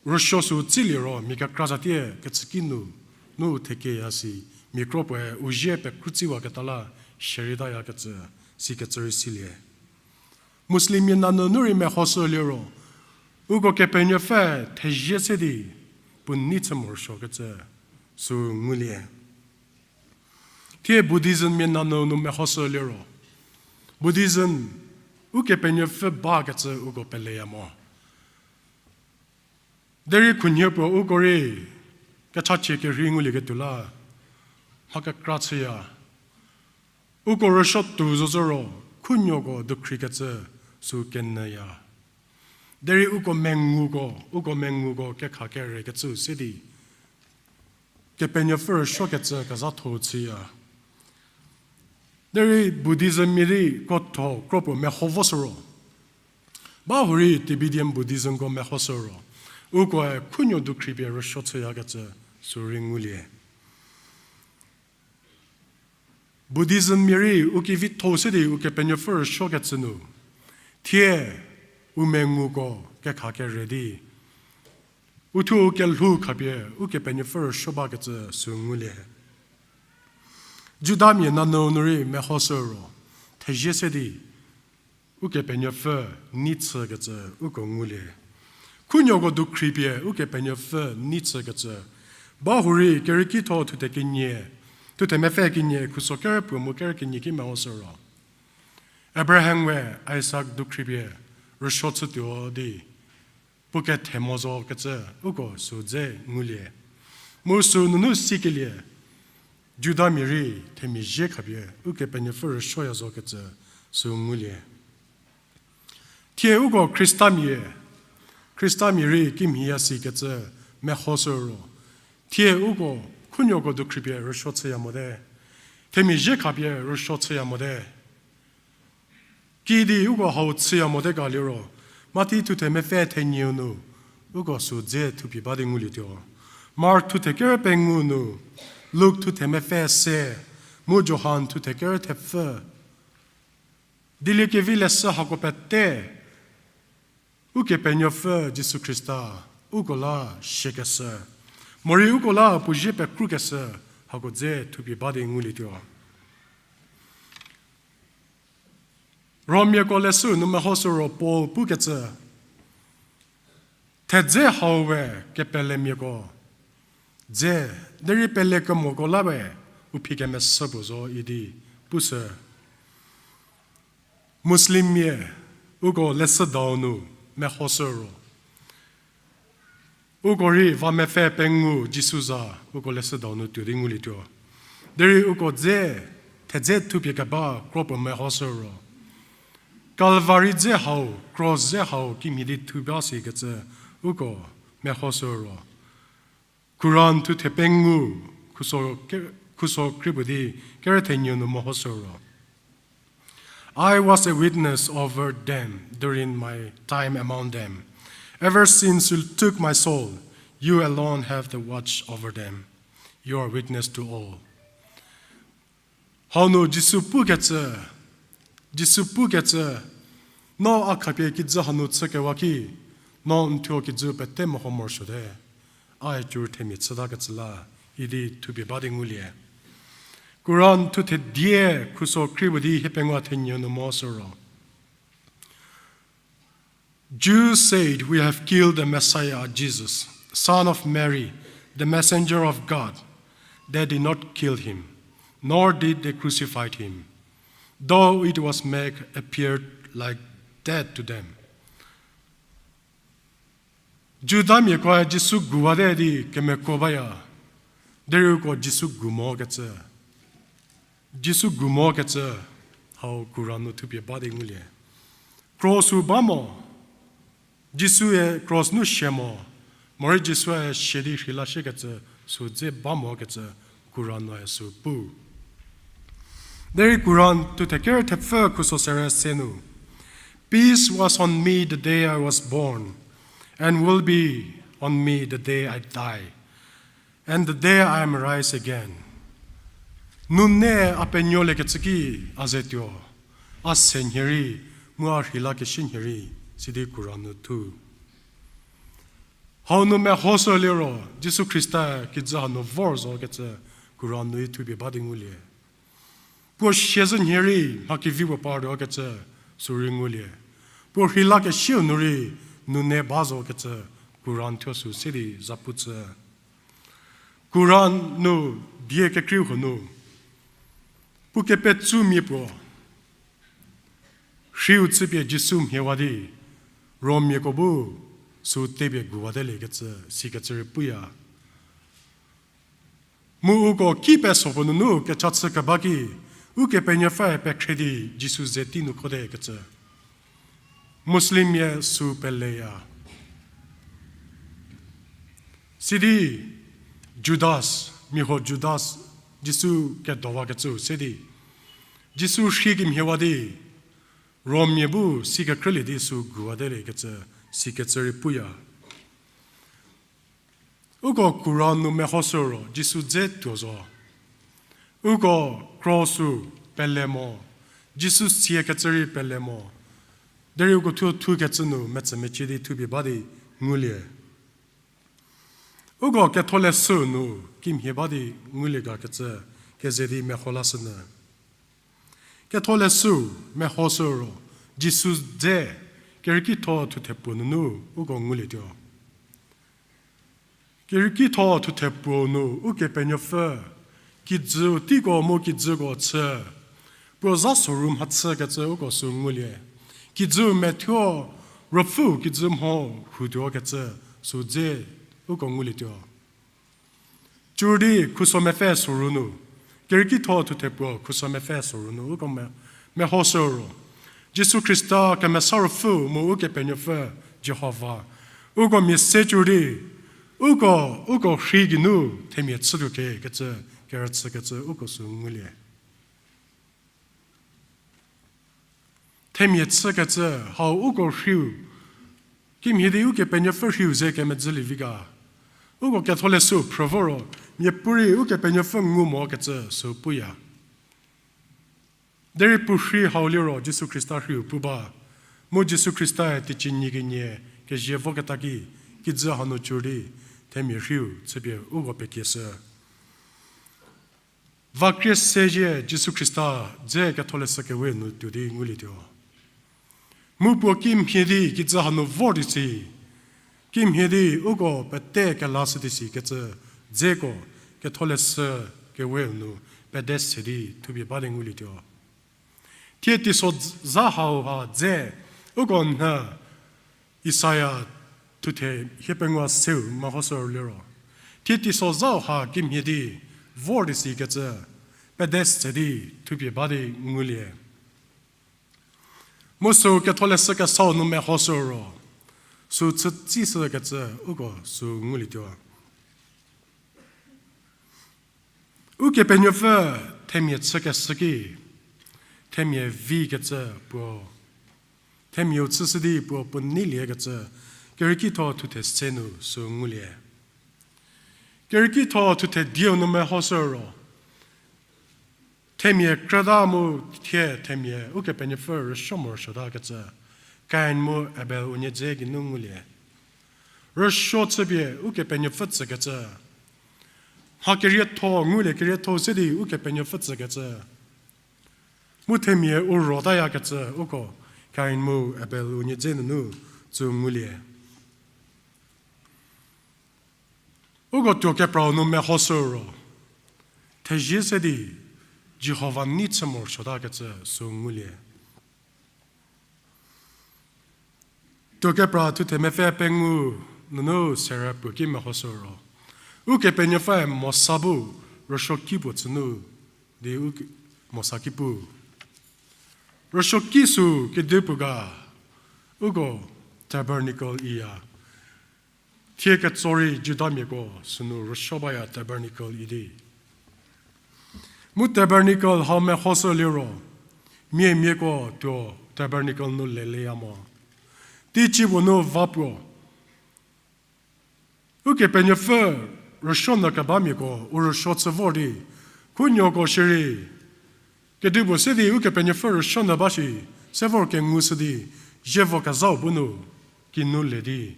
rüsuo süu tsilie ro mia kekra zatie kecüki nu, nu u thekeya si, mia kro puoe u zie pekrutsiwaketa la shiereitayakecü, sikecü rei silie. Muslimmia nanyü nu rei mehoshü liro, uko Kepenuopfü thezie se di puo nei chü morosuokecü süu ngulie. Thie Buddhismmia nanyü nu mehoshü liro, Buddhism Ukepenuopfü bakecü uko peleya mo. Derei khunhie puo uko rei kechachie kerhei ngulieketuo la mha kekra chüya. Uko rüsuo tuo zo zo ro khunuoko dukhrikecü süu kenyüya. Derei uko menguko, uko menguko kekha kerekecüu se di Kepenuopfü rüsuokecü kezhatho chüya. Derei Buddhismmia di krotho kro puo meho voshü ro, ba hurei Tibetan Buddhismko mehoshü ro, ukoe khunuo dukhripie rüsuo chüyakecü süu rei ngulie. Buddhismmia rei u kevitho se di Ukepenuopfü rüsuokecü nu, thie u menguko kekha kere di, uthuo u kelhou khapie Ukepenuopfü rüsuo bakecü süu ngulie. Judamia nanyü nu rei mehoshü ro, thezie se di Ukepenuopfü nei chükecü uko ngulie. Khunuoko dukhripie Ukepenuopfü nei chükecü, Ba hurei kerükitho thuthe kenie, thuthe mepfü kenie, khuso kerü puo mu kerü kenie ki mehoshü ro, Abraham we Isak dukhriepie rüsuo chütuo di puo kethe mo zo kecü uko sü dze ngulie. Mu sü nunu sikelie, Judamia rei themia zie khapie Ukepenuopfü rüsuoya zo kecü sü ngulie. Thie uko Khristamia, Khristamia rei kimhie ya si kecü mehoshü ro, thie uko khunuoko dukhriepie rüsuo chüya mote, themia zie khapie rüsuo chüya mote. Kidi uko hau chüya mote ga liro, Mathi thuthe mepfü thenieu nu uko sü dze thupie ba di ngulietuo. Mark thuthe kerü pengou nu, Luk thuthe mepfü se, mu Johan thuthe kerü thepfü. Dieliekevi leshü hako pete, Ukepenuopfü Jisu Khrista uko la siakeshü, morei uko la puo zie pekrukeshü, hako dze thupie ba di ngulietuo. Romiako leshü nu mehoshü ro Paul pukecü, thedze hau we kepelemiako dze, derei pelekemoko la we u phi kemesü puo zo idi pushü. Muslimmia uko leshüdau nu mehoshü ro, uko rei va mepfü pengou Jisu za uko leshüdau nu tuo di ngulietuo. Derei uko dze, thedze thupie keba kro puo mehoshü ro, Calvary dze hau, cross dze hau kimhie di thu ba sikecü uko mehoshü ro, Quran thuthe pengou, khuso ke-, khuso krie puo di kerü thenieu nu mehoshü ro, I was a witness over them during my time among them. Ever since you took my soul, you alone have the watch over them. You are witness to all. Hau nu Jisu pukecü, Jisu pukecü, no a khapie kijü hanu chükewa ki, no n thuo kijü pete meho morosuote, a-e cur themia chütakecü la, idi thupie ba di ngulie. Quran thuthe die khuso krie puo di hiepengou thenieu nu mehoshü ro, Jews said, we have killed the Messiah, Jesus, son of Mary, the messenger of God. They did not kill him, nor did they crucified him, though it was make appeared like death to them. Judamiakoe Jisu guwate di kemekuo baya, derei uko Jisu gu mokecü, Jisu gu mokecü, hau Quran nu thupie ba di ngulie. Cross-u ba mo, Jisue cross nu sie mo, morei Jisue sie di rheila shiekecü sü dze ba mokecü Quran nue sü pu. Derei Quran thuthe kerü thepfü khuso sere se nu, Peace was on me the day I was born, and will be on me the day I die, and the day I am rise again. Nune a penuoliekecü ki a ze tuo, a se nhie rei, mu a rheilakeshü nhie rei, sidi Quran nu thu. Hau nu mehoshü liro, Jisu Khrista kijü hanu vor zokecü Quran nu i thupie ba di ngulie. Puo siezhü nhie rei mha kevi puo partuokecü sü rei ngulie. Puo rheilakeshüu nu rei nune ba zokecü Quran thuo sü se di zapu chü. Quran nu die kekreiu huo nu, puo kepetsumia puo rhiu chüpie Jisu mhiewa di, Rommiako bu sü tepie guwateliekecü, sikecü rei puya. Mu uko ki peso puo nunu kecha chü keba ki, Ukepenuopfü pekhre di Jisu ze tei nu khotekecü. Muslimmia sü peleya. Sidi Judas, mia huo Judas, Jisu kedowakecü se di, Jisu rhie kemhiewa di, Rommia bu si kekrülie di sü guwateliekecü, sikecü rei puya. Uko Quran nu mehoshü ro, Jisu dze tuo zo. Uko cross-u pele mo, Jisu siekecü rei pele mo. Derei uko thuo thukecü nu metsümecie di thupie ba di ngulie. Uko ketholeshü nu kimhie ba di ngulie gakecü keze di meho lashünyü. Ketholeshü mehoshü ro, Jisu dze kerükitho thuthe puo nunu uko ngulietuo. Kerieki tho thuthe puo nu Ukepenuopfü kijüu teiko mu kijüko chü, puo za soru mhachükecü uko sü ngulie. Kijüu methuo, ruopfüu kijü mho hutuokecü sü dze uko ngulietuo. Cürdi khuso mepfü soru nu, Kerieki tho thuthe puo khuso mepfü soru nu uko me, mehoshü ro, Jisu Khrista Kemesa Ruopfü mu Ukepenuopfü Jihova, uko mia se cürdi, uko, uko rhei geinu themia chütuo khe kecü, kerüchükecü uko sü ngulie. Themia chükecü, hau uko rheiu, kimhie di Ukepenuopfü rheiu ze kemedzülievi ga. Uko ketholeshü phrü vo ro, miapuorei Ukepenuopfü ngu mokecü sü puya. Derei puo rhei hau liro Jisu Khrista rheiu pu ba. Mu Jisu Khrista-e teicie nyie kenie kezie voketa ki, kijü hanu cürdi, themia rheiu chüpie uko pekieshü. Va krie sezie Jisu Khrista dze ketholeshü kewe nu tuo di ngulietuo. Mu puo kimhie di kijü hanu vor di si, kimhie di uko pete kelashü di sikecü dzeko ketholeshü kewe nu pede se di thupie ba di ngulietuo. Thie teiso z-, za hauha dze uko nhü Isaia thuthe hiepengou seu mehoshü liro, thie teiso zau ha kimhie di vor di sikecü pede se di thupie ba di ngulie. Mu sü ketholeshü kesau nu mehoshü ro, sü chütsishükecü uko sü ngulietuo. Ukepenuopfü themia chükeshü ki, themia vikecü puo, themiau chüshü di puo puo neiliekecü, Kerieki tho thuthe se nu sü ngulie. Kerieki tho thuthe dieu nu mehoshü ro, themia krüta mu thie themia Ukepenuopfü rüsuo morosuotakecü, Kain mu Abel unie dze geinu ngulie. Rüsuo chüpie Ukepenuopfü tsükecü. Mha kerietho ngulie, kerietho se di Ukepenuopfü tsükecü. Mu themia u rotayakecü uko Kain mu Abel unie dze nunu tsü ngulie. Uko tuo keprau nu mehoshü ro, thezie se di Jihova nei chü morosuotakecü sü ngulie. Tuo kepra thuthe mepfü pengou nunu serü puo ki mehoshü ro, Ukepenuopfüe Mosa bu rüsuoki puo tsünu di u Mosa ki pu, rüsuoki sü kedipuo ga, uko tabernacle iya. Thie ketso rei Judamiako sünu rüsuo baya tabernacle idi. Mu tabernacle hau mehoshü liro, miamiako tuo tabernacle nu leleya mo. Teicie puo nu va puo, Ukepenuopfü rüsuonyü kebamiako u rüsuo chü vor di, khunuoko shierei, kedipuo se di Ukepenuopfü rüsuonyü ba shi, se vor kengushü di, zievo kezhau bu nu, kinu le di,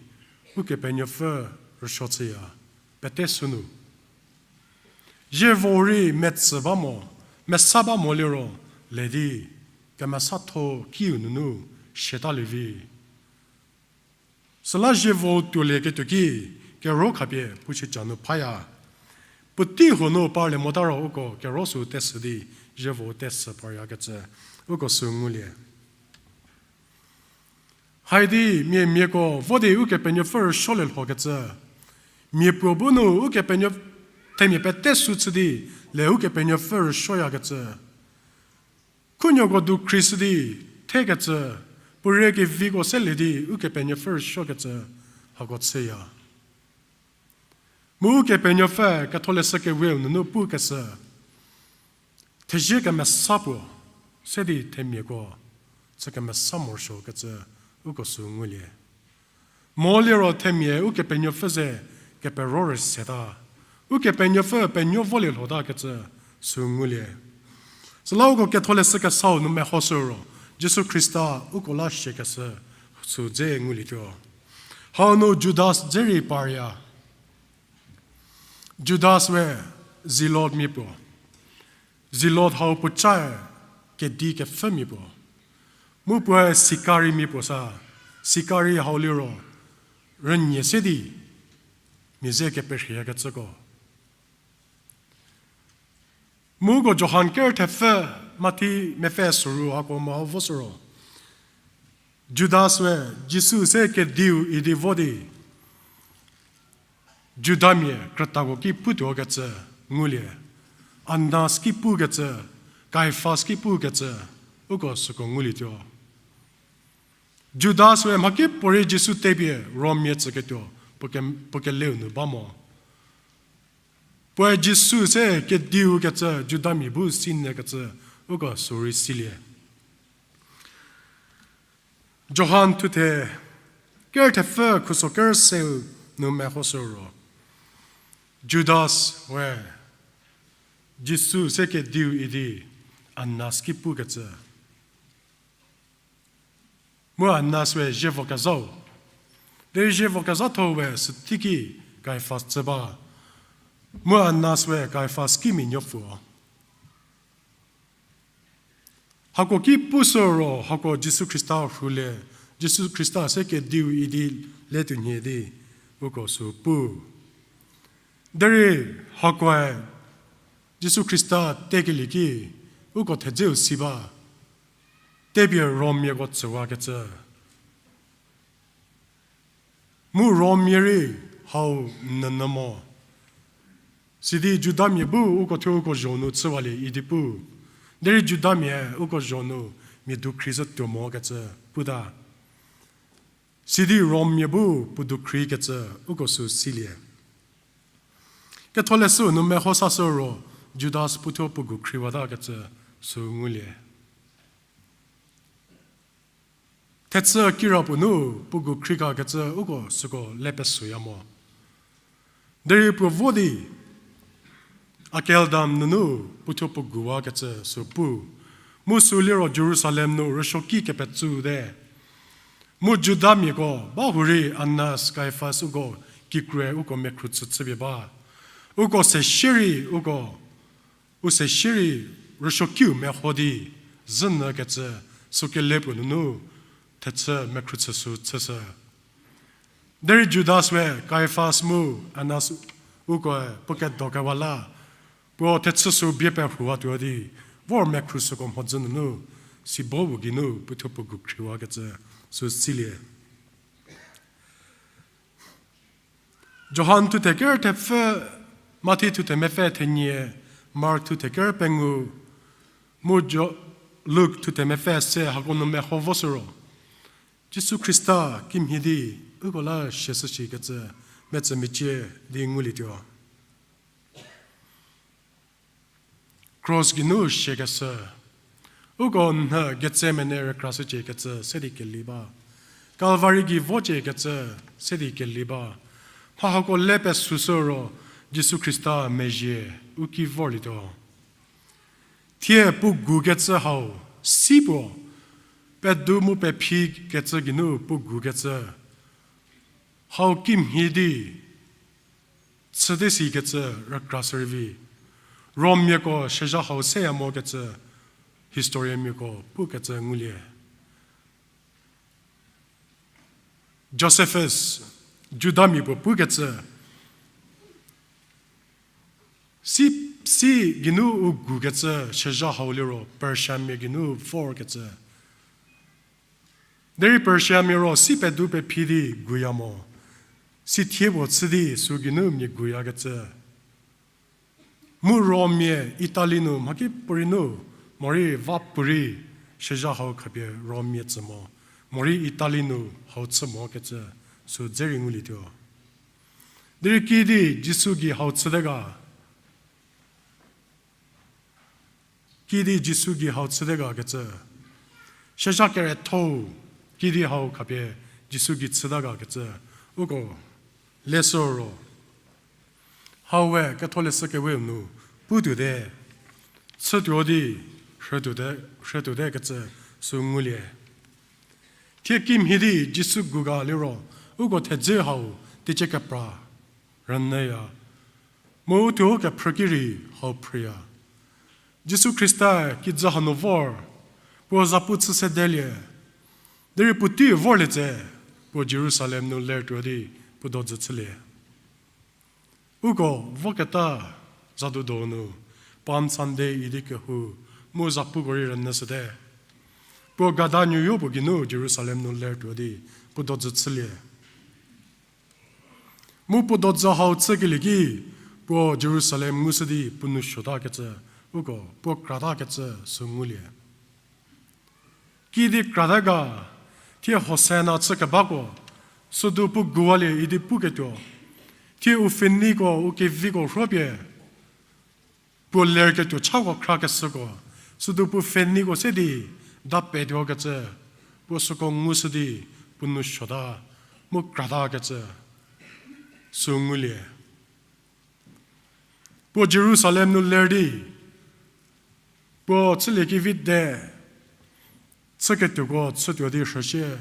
Ukepenuopfü rüsuo chüya, pete sünu. Zievo rei metsü ba mo, mesa ba mo liro, le di, kemesatho kiu nunu, siatalie vi. Süla zievo tuolieketuo ki, kero khapie puo chüca nu phaya. Puotei huo nu parlie mota ro uko kero sü tesü di, zievo tesü paryakecü, uko sü ngulie. Haidi miamiako vo di Ukepenuopfü rüsuolie lhokecü, mia puo bu nu Ukepenuo-, themia pete sü chü di, le Ukepenuopfü rüsuoyakecü. Khunuoko dukhri shü di thekecü, puo rie keviko selie di Ukepenuopfü rüsuokecü hako chüya. Mu Ukepenuopfü ketholeshü kewe nunu pukeshü, thezie kemesa puo, se di themiako, chü kemesa morosuokecü, uko sü ngulie. Mo liro themia Ukepenuopfü ze kepero rei seta. Ukepenuopfü penuo volie lhotakecü sü ngulie. Süla uko ketholeshü kesau nu mehoshü ro, Jisu Khrista uko la siakeshü sü dze ngulietuo. Hau nu Judas dze rei parya. Judas we Zealot mia puo. Zealot hau puocae kedi kepfhümia puo. Mu puoe Sikari mia puo sa, Sikari hau liro, rünie se di, mia ze keperhiekecüko. Mu uko Johan ker thepfü, Mathi mepfü soru hako meho vo sü ro, Judas we Jisu se kediu idi vo di, Judamia krütako ki putuokecü ngulie, Anas ki pukecü, Kaifas ki pukecü, uko süko ngulietuo. Judas we mhakipuorei Jisu tepie Rommia tsüketuo, puo ke-, puo keleu nu ba mo. Puoe Jisu se kediu kecü Judamia bu sinyükecü, uko sürei silie. Johan thuthe ker thepfü khuso ker seu nu meho sü ro, Judas we Jisu se kediu idi Anas ki pukecü. Mu Anas we zievo kezhau. Derei zievo kezhatho we süteiki Kaifas tsü ba. Mu Anas we Kaifas kimia nuopfü. Hako ki pu sü ro hako Jisu Khrista rhulie, Jisu Khrista se kediu idi le tuonhie di, uko sü pu. Derei hakoe Jisu Khrista tekelie ki, uko thedzeu si ba, tepie Rommiako tsüwakecü. Mu Rommia rei hau nünyü mo. Sidi Judamia bu uko thuo uko zho nu chüwalie idi pu. Derei Judamia uko zho nu mia dukhri zhü tuo mokecü puta. Sidi Rommia bu puo dukhrikecü uko sü silie. Ketholeshü nu meho sashü ro Judas puothuo puo gu khriwatakecü sü ngulie. Thechü kirapuo nu puo gu khritakecü uko süko le pesoya mo. Derei puo vo di Akeldam nunu puothuo puo guwakecü sü pu. Mu sü liro Jerusalem nu rüsuoki kepetsute. Mu Judamiako bahurei Anas, Kaifas uko kikrue uko mekhru chü chüpie ba. Uko se shierei uko, u se shierei rüsuokiu meho di zhünyükecü sükele puo nunu thechü mekhru chü sü chüshü. Derei Judas we Kaifas mu Anas ukoe puo kedokewa la, puo thechü sü bie perhuwatuo di, vor mekhru süko mhodzü nunu, sibo pu geinu puothuo puo gu khriwakecü sü silie. Johan thuthe ker thepfü, Mathi thuthe mepfü thenie, Mark thuthe ker pengou, mu Jo-, Luk thuthe mepfü se hako nu meho vo sü ro, Jisu Khrista kimhie di uko la siashü shikecü metsü mecie di ngulietuo. Kros geinu siakeshü, uko nhü Getsemane rükrashüciekecü se di keli ba. Kalvari gei vociekecü se di keli ba. Mha hako le pesüshü ro Jisu Khrista mezhie u ki vorlietuo. Thie puo gukecü hau, si puo, pedu mu pephi kecü geinu puo gukecü hau kimhie di chüte sikecü rükrashü rei vi. Rommiako shüzha hau seya mokecü historianmiako pukecü ngulie. Josephus, Judamia puo pukecü, si, si geinu u gukecü shüzha hau liro Persiamia geinu vorkecü. Derei Persiamia ro si pedu pephi di guya mo. Si thie puo chü di sü geinu mia guyakecü. Mu Rommia Italy nu mhakipuorei nu, morei vapuorei shüzha hau khapie Rommia tsü mo, morei Italy nu hau chü mokecü sü dze rei ngulietuo. Derei kiüdi Jisu gei hau chüte ga, kiüdi Jisu gei hau chüte gakecü, shüzha keretho-u kiüdi hau khapie Jisu gei chüta gakecü, uko leshü ro, hau we Ketholeshü Kewe nu putuote, chütuo di rhütuote, rhütuote kecü sü ngulie. Thie kimhie di Jisu gu ga liro, uko thedze hau teicie kepra rünyüya, mu u thuo kephrü ki rei hau phrüya. Jisu Khrista kijü hanu vor, puo zapu chü sedelie, derei puotei vorlie tse, puo Jerusalem nu lertuo di puo dojü chülie. Uko voketa zadu donu, Palm Sunday idi kehou, mu zapuko rei rünyüshüte. Puo gada nuoyo puo geinu Jerusalem nu lertuo di, puo dodzü chülie. Mu puo dodzü hau chükelie ki, puo Jerusalem ngushü di puo nou suotakecü, uko puo kratakecü sü ngulie. Kiüdi krata ga, thie Hosana chü kebako, südu puo guwalie idi puketuo, thie u pfheniko u keviko rhopie, puo lerketuo chako khrakeshüko, südu puo pfheniko se di dapetuokecü, puo süko ngushü di puo nou suota, mu kratakecü sü ngulie. Puo Jerusalem nu ler di, puo chüliekevi de, chüketuoko chütuo di rhüshie,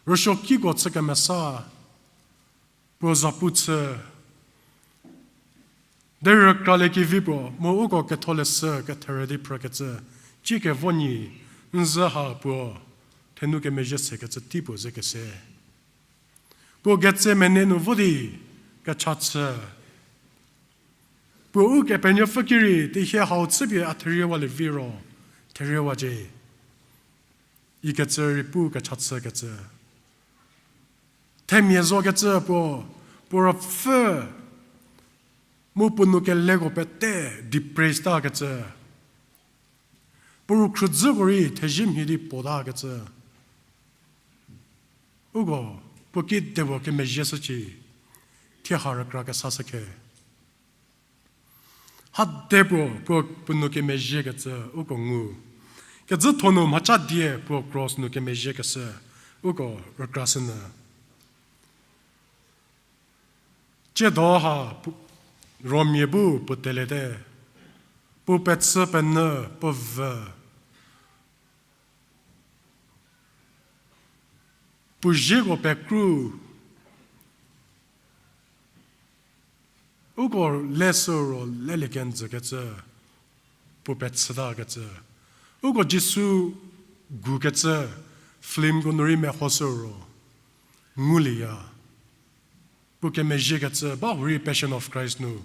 rüsuokiko chü kemesa, puo zapu chü, derei rükraliekevi puo mu uko ketholeshü ketherü di phrükecü, ciekevo nyi, n zhü ha puo thenu kemezhie sekecü tei puo ze kese. Puo Getsemane nu vo di kecha chü. Puo Ukepenuopfü ki rei tehie hau chüpie a theriewalie viro, theriewacie, ikecü rei pu kecha chükecü. Themia zokecü puo, puo ruopfü, mu puo nou keleko pete depressed takecü. Puo rükhrüdzüko rei thezhie mhie di potakecü. Uko, puo kidepuo kemezhie shücie, thie ha rükra kesa shükhe. Hade puo, puo, puo nou kemezhiekecü uko ngu. Kezütho nu mhaca die puo cross nu kemezhiekeshü uko rükrashünyü. Tsiedo ha pu-, Romia bu puo telete, puo pechü penyü puo vü, puo zieko pekru, uko leshü ro lelie kenjükecü, puo pechütakecü. Uko Jisu gukecü filmko nu rei mehoshü ro ngulieya. Puo kemezhiekecü, ba hurei Passion of Christ nu,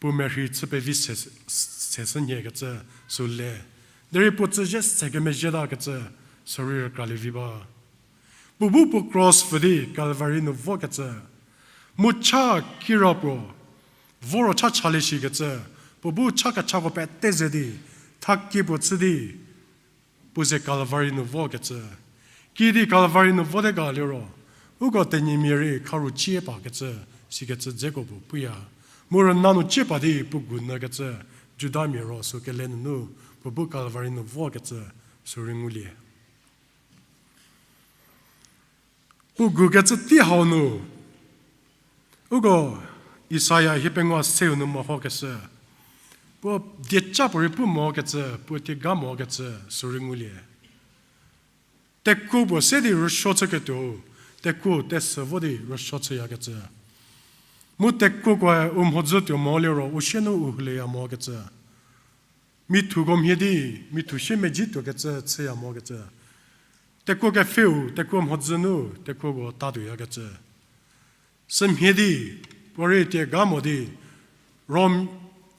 puo merhei chü pevi se, seshünhiekecü sü le. Derei puo tsüzhie se kemezhietakecü sürei rükralie vi ba. Puo bu puo cross pfü di Calvary nu vokecü. Mu cha kira puo, voro cha chalie shikecü, puo bu cha kechako pete ze di, thakie puo chü di, puo ze Calvary nu vokecü. Kiüdi Calvary nu vote ga liro, uko tenyimia rei kharu cie pakecü, sikecü dzeko puo puya. Mu rüna nu cie pa di puo gu nyükecü, Judamia ro sü kele nunu, puo bu Calvary nu vokecü, sürei ngulie. Puo gukecü tei hau nu, uko Isaia hiepengou seu nu mehokeshü, puo dieca puorei pu mokecü, puo tiega mokecü, sürei ngulie. Tekuo puo se di rüsuo chüketuo, tekuo tesü vo di rüsuo chüyakecü. Mu tekuokoe u mhodzü tuo mo liro u sie nu u hulieya mokecü. Mithuko mhie di, mithu siemedzi tuokecü chüya mokecü. Tekuo kepfheu, tekuo mhodzü nu, tekuoko tatuoyakecü. Sümhie di, puorei tiega mo di, Rom,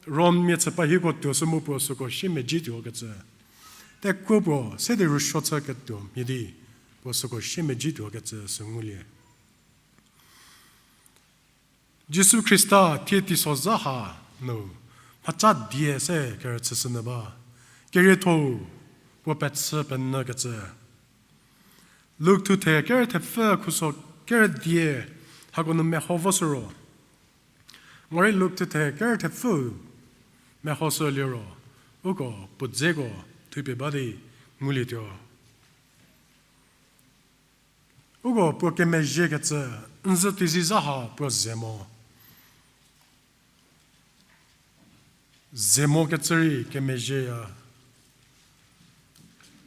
Rommia chüpa hieko tuo sü mu puo süko siemedzi tuokecü. Tekuo puo se di rüsuo chüketuo mhie di, puo süko siemedzi tuokecü sü ngulie. Jisu Khrista thie teisozha ha nu, mhaca die se kerüchüshünyü ba. Kerietho-u, puo pechü penyükecü. Luk thuthe kerü thepfü khuso kerü die hako nu meho voshü ro. Morei Luk thuthe kerü thepfü mehoshü liro, uko puo dzeko thupie ba di ngulietuo. Uko puo kemezhiekecü, n zhü tuozi zha ha puo ze mo. Ze mokecü rei kemezhieya.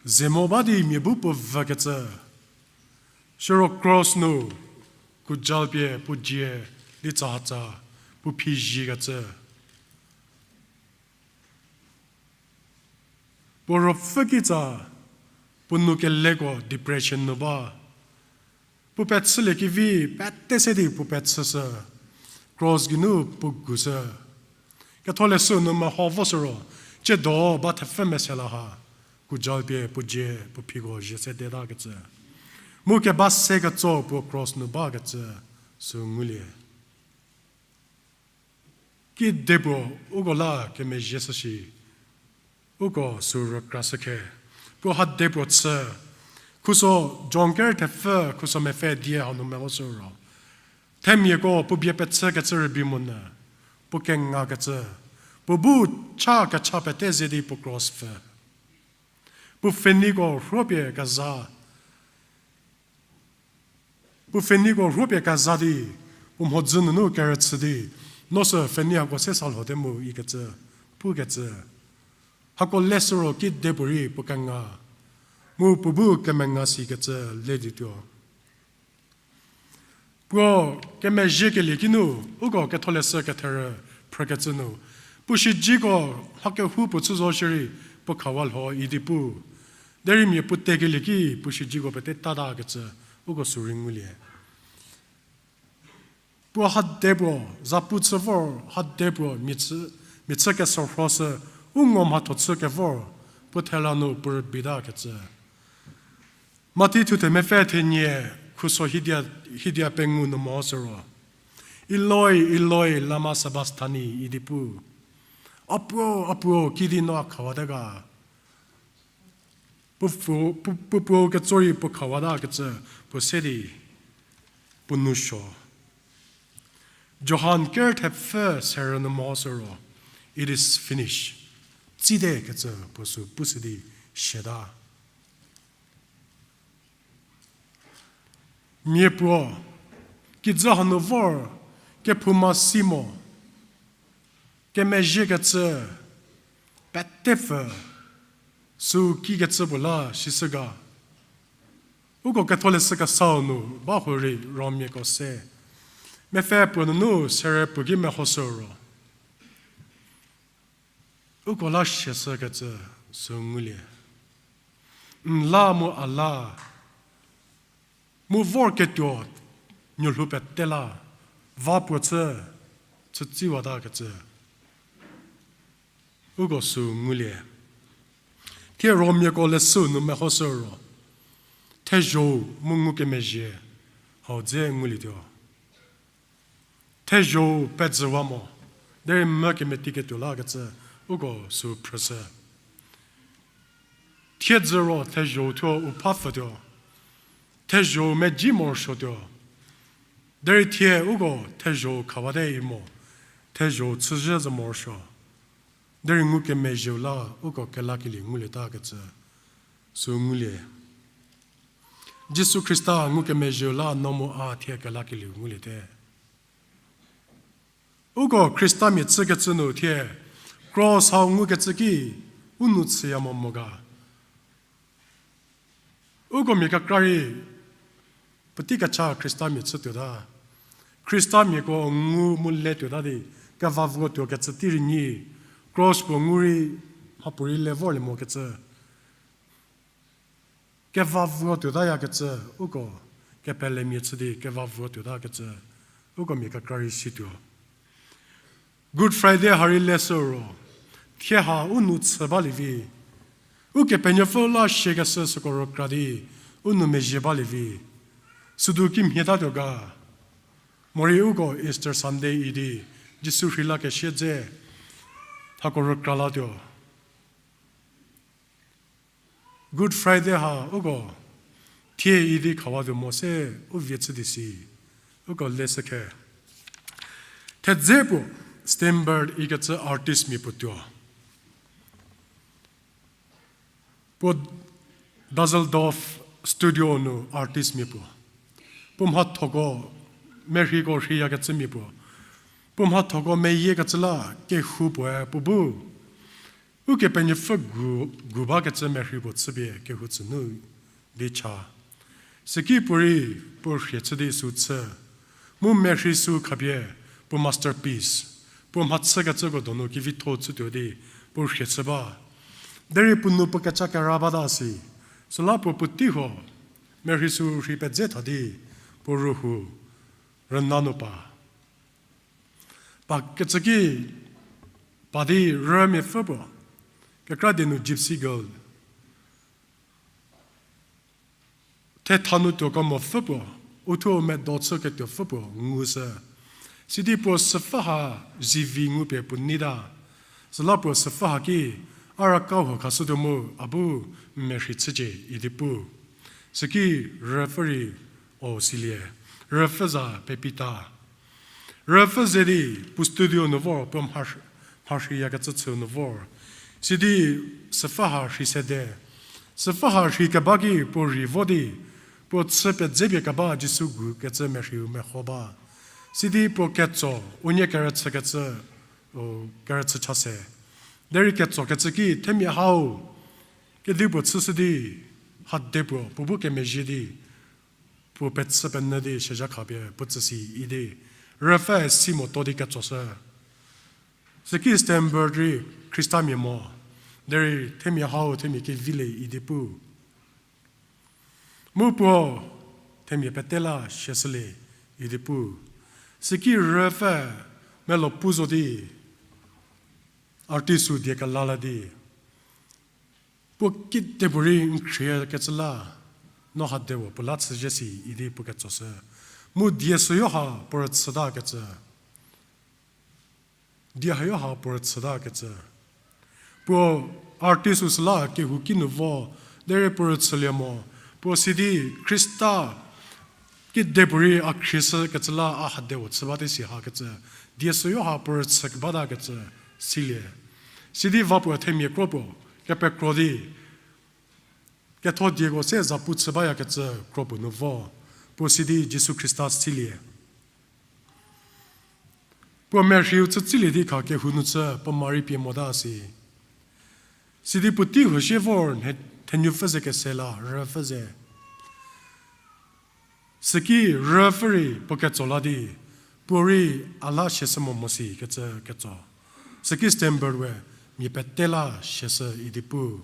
Ze mo ba di mia bu puo vükecü. Siro cross nu, kujal pie puo dzie, di tsahatsa, puo phizhiekecü. Puo ruopfü kitsa, puo nou keleko depression nu ba. Puo pechüliekevi, pete se di puo pechüshü. Cross geinu puo gushü. Ketholeshü nu meho voshü ro, tsiedo ba thepfü mese la ha, kujalpie puo dzie puo phiko zhie se detakecü. Mu keba se ketso puo cross nu bakecü, sü ngulie. Kidepuo uko la kemezhie shü shi, uko sü rükrashü khe. Puo hadepuo chü, khuso John ker thepfü khuso mepfü die hanu mehoshü ro, themiako puo bie pechükecü rübei monyü, puo kengakecü, puo bu cha kecha pete ze di puo cross pfü. Puo pfheneiko rhuopie keza, puo pfheneiko rhuopie keza di, puo mhodzü nunu kerüchü di, no sü pfheni hako se sa lhote mu ikecü, pukecü. Hako leshü ro kidepuorei puo kenga, mu puo bu kemenga sikecü le dituo. Puo kemezhiekelie ki nu, uko Ketholeshü ketherü phrükecü nu, puo shijiko mha kehoupuo chü zo shierei puo khawa lho idi pu. Derei mia puo tekelie ki puo shijiko pete tatakecü, uko sü rei ngulie. Puo hadepuo, zapu chü vor hadepuo, mia chü, mia chü kesorhoshü, u ngo mhatho chü kevor, puo thela nu puo rübeitakecü. Mathi thuthe mepfü thenie, khuso hidia, hidia pengou nu mehoshü ro, Eloi, Eloi, lama sabachthani idi pu. Apuo, Apuo, kidi no a khawate ga? Puo puo, puo, puo puo ketsorei puo khawatakecü, puo se di, puo nou suo. Johan ker thepfü serü nu mehoshü ro, It is finished. Tsite kecü puo sü pushü di siata. Mia puo, kijü hanu vor, kephouma si mo, kemezhiekecü, petepfü, sü kikecü puo la sishü ga. Uko Ketholeshü Kesau nu ba hurei Romiako se mepfü puo nunu serü puo ki mehoshü ro, uko la siashükecü sü ngulie. N la mu a la, mu vorketuo nuolhou pete la, va puo chü, chütsiwatakecü, uko sü ngulie. Thie Romiako leshü nu mehoshü ro, thezho-u mu ngukemezhie, hau dze ngulietuo. Thezho-u pezhüwa mo, derei mvü kemetiketuo lakecü, uko sü phrüshü. Thiedzü ro thezho-u thuo u pha pfütuo, thezho-u meji morosuotuo, derei thie uko thezho-u khawate i mo, thezho-u chüzhü zo morosuo, derei ngukemezhieu la uko kelakelie ngulietakecü, sü ngulie. Jisu Khrista ngukemezhieu la no mu a thie kelakelieu nguliete. Uko Khristamia chükecü nu thie, cross hau ngukecü ki, u nou chüya mo mo ga. Uko mia kekra rei, puotei kecha Khristamia chütuota. Khristamiako ngu mu le tuota di, keva vuo tuokecü tei rei nyi, cross puo ngu rei, mhapuorei le vorlie mokecü. Keva vuo tuotayakecü, uko kepelemia chü di keva vuo tuotakecü, uko mia kekra rei situo. Good Friday ha rei leshü ro, thie ha u nou chü balie vi, Ukepenuopfü la siakeshü süko rükra di, u nou mezhie balie vi, südu kimhietatuo ga. Morei uko Easter Sunday idi, Jisu rheilakeshie dze, hako rükra latuo. Good Friday ha uko thie idi khawatuo mo se u vie chü di si, uko leshü khe. Thedze puo Steinberg ikecü artist mia puo tuo. Puo Düsseldorf studio nu artist mia puo. Puo mhathoko merheiko rheiyakecü mia puo. Puo mhathoko meyiekecü la kehou puoe puo bu Ukepenuopfü gu, gu bakecü merhei puo chüpie kehou tsü nu di cha. Süki puorei puo rhie chü di sü chü. Mu merhei sü khapie puo masterpiece, puo mhachükecüko donu kevitho chütuo di puo rhie chü ba. Derei puo nou puo kecha kera bata si. Süla puo puotei huo merhei sü rhei pedze tha di puo ruhu rüna nu pa. Pa kecü ki, pa di rümia pfü puo, kekra die nu Gypsy Girl, thetha nu tuo kemo pfü puo, uthuo medo chüketuo pfü puo ngushü. Sidi puo süpfü ha zivi ngupie puo neita. Süla puo süpfü ha ki, a raka huo khashütuo mu a bu n merhei chücie idi pu. Süki rüpfü rei o silie, rüpfü za Pepita. Rüpfü ze di puo studio nu vor, puo mharhü-, mharhüyakecü chüu nu vor. Sidi süpfü ha rhei sede. Süpfü ha rhei keba ki puo rei vo di, puo chü pedze pie keba Jisu gu kecü merheiu meho ba. Sidi puo ketso, unie kerüchükecü, o, kerüchü cha se. Derei ketsokecü ki themia hau, kedipuo chüshü di, hade puo, puo bu kemezhie di, puo pechü penyü di shezha khapie puo tsüsi idi, rüpfü si moto di ketsoshü. Süki Stenberg rei Khristamia mo, derei themia hau themia kevi le idi pu. Mu puo themia pete la siashülie idi pu. Süki rüpfü melo pu zo di, artistsü die kela la di, puo kidepuorei n khriekecü la, no hadepuo puo la chüzhie si idi puo ketsoshü. Mu die süyo ha puo rüchütakecü, die hayo ha puo rüchütakecü. Puo artistsü süla kehouki nu vo, derei puo rüchülie mo, puo sidi Khrista kidepuorei a khrieshükecü la a hadepuo chü bate si hakecü, die süyo ha puo rüchü kebatakecü silie. Sidi va puo themia kro puo, kepekro di, ketho dieko se zapu chü bayakecü kro puo nu vo, puo sidi Jisu Khrista silie. Puo merheiu chütsilie di kha kehou nu chü puo mari pie mota si. Sidi puotei huo sie vor, thenu pfü ze kese la rüpfü ze. Süki rüpfü rei puo ketso la di, puo rei a la siashü mo mo si kecü ketso. Süki Stenberg we mia pete la siashü idi pu.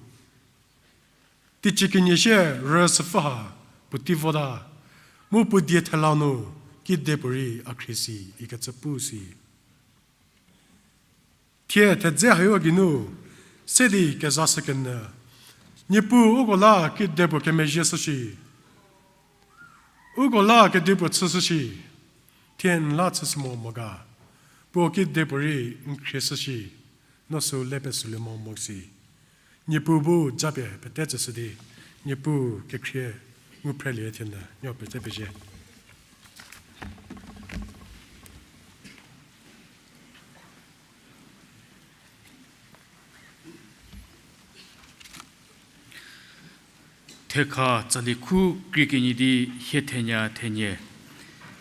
Teicie kenie sie rüsüpfü ha puotei vota, mu puo die thela nu kidepuorei a khrie si ikecü pu si. Thie thedze hayo geinu se di kezashükenyü, Niepuu uko la kidepuo kemezhie shüshi, uko la kedipuo chüshüshi, thie n la chüshü mo mo ga, puo kidepuorei n khrieshüshi, no sü le pesülie mo mo si. Niepuu bu japie pete tsüshü di, Niepuu kekhrie ngu phrelie thienyü, no pete pezie. Thekha tsali khu krie kenie di hie thenya thenie.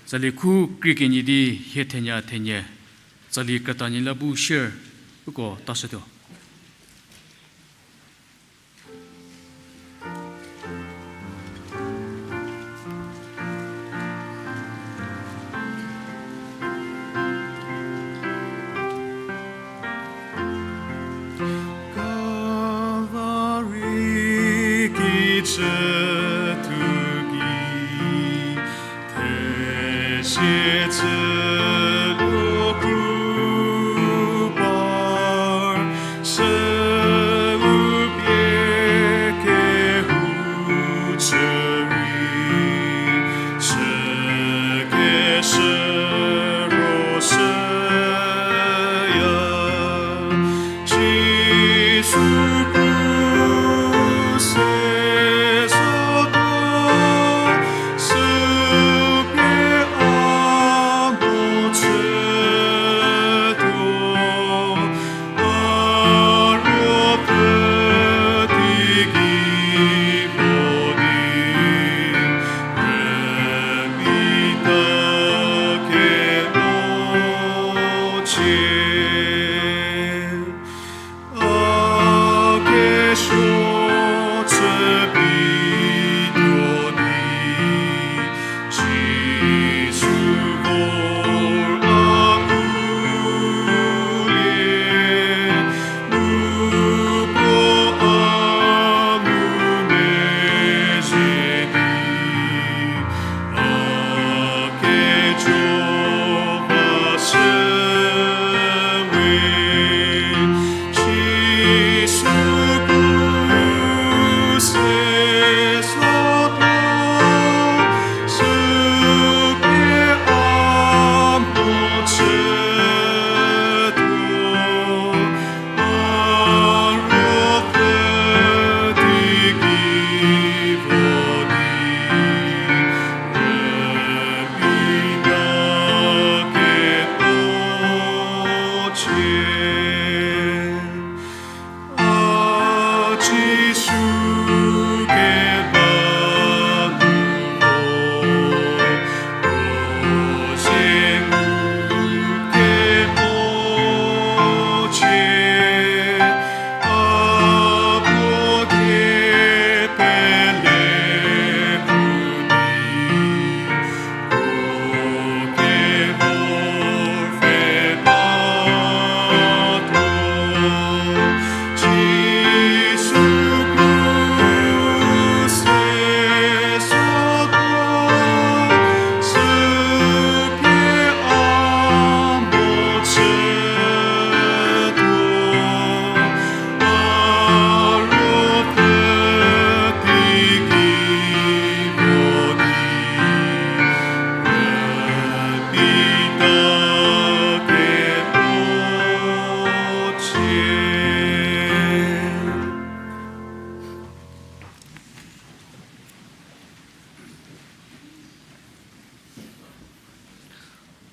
Tsali khu krie kenie di hie thenya thenie. Tsali krütanie la bu share uko tashütuo. Kalvari ki chütuo gei, theshie chütuo kru par, süu pie kehou chü rei, chükeshü ro shüya, Jisu krus se zotuo, süu pie a mo chütuo, a ruopfü teigei vo di, rümi ta kemo cie. A ke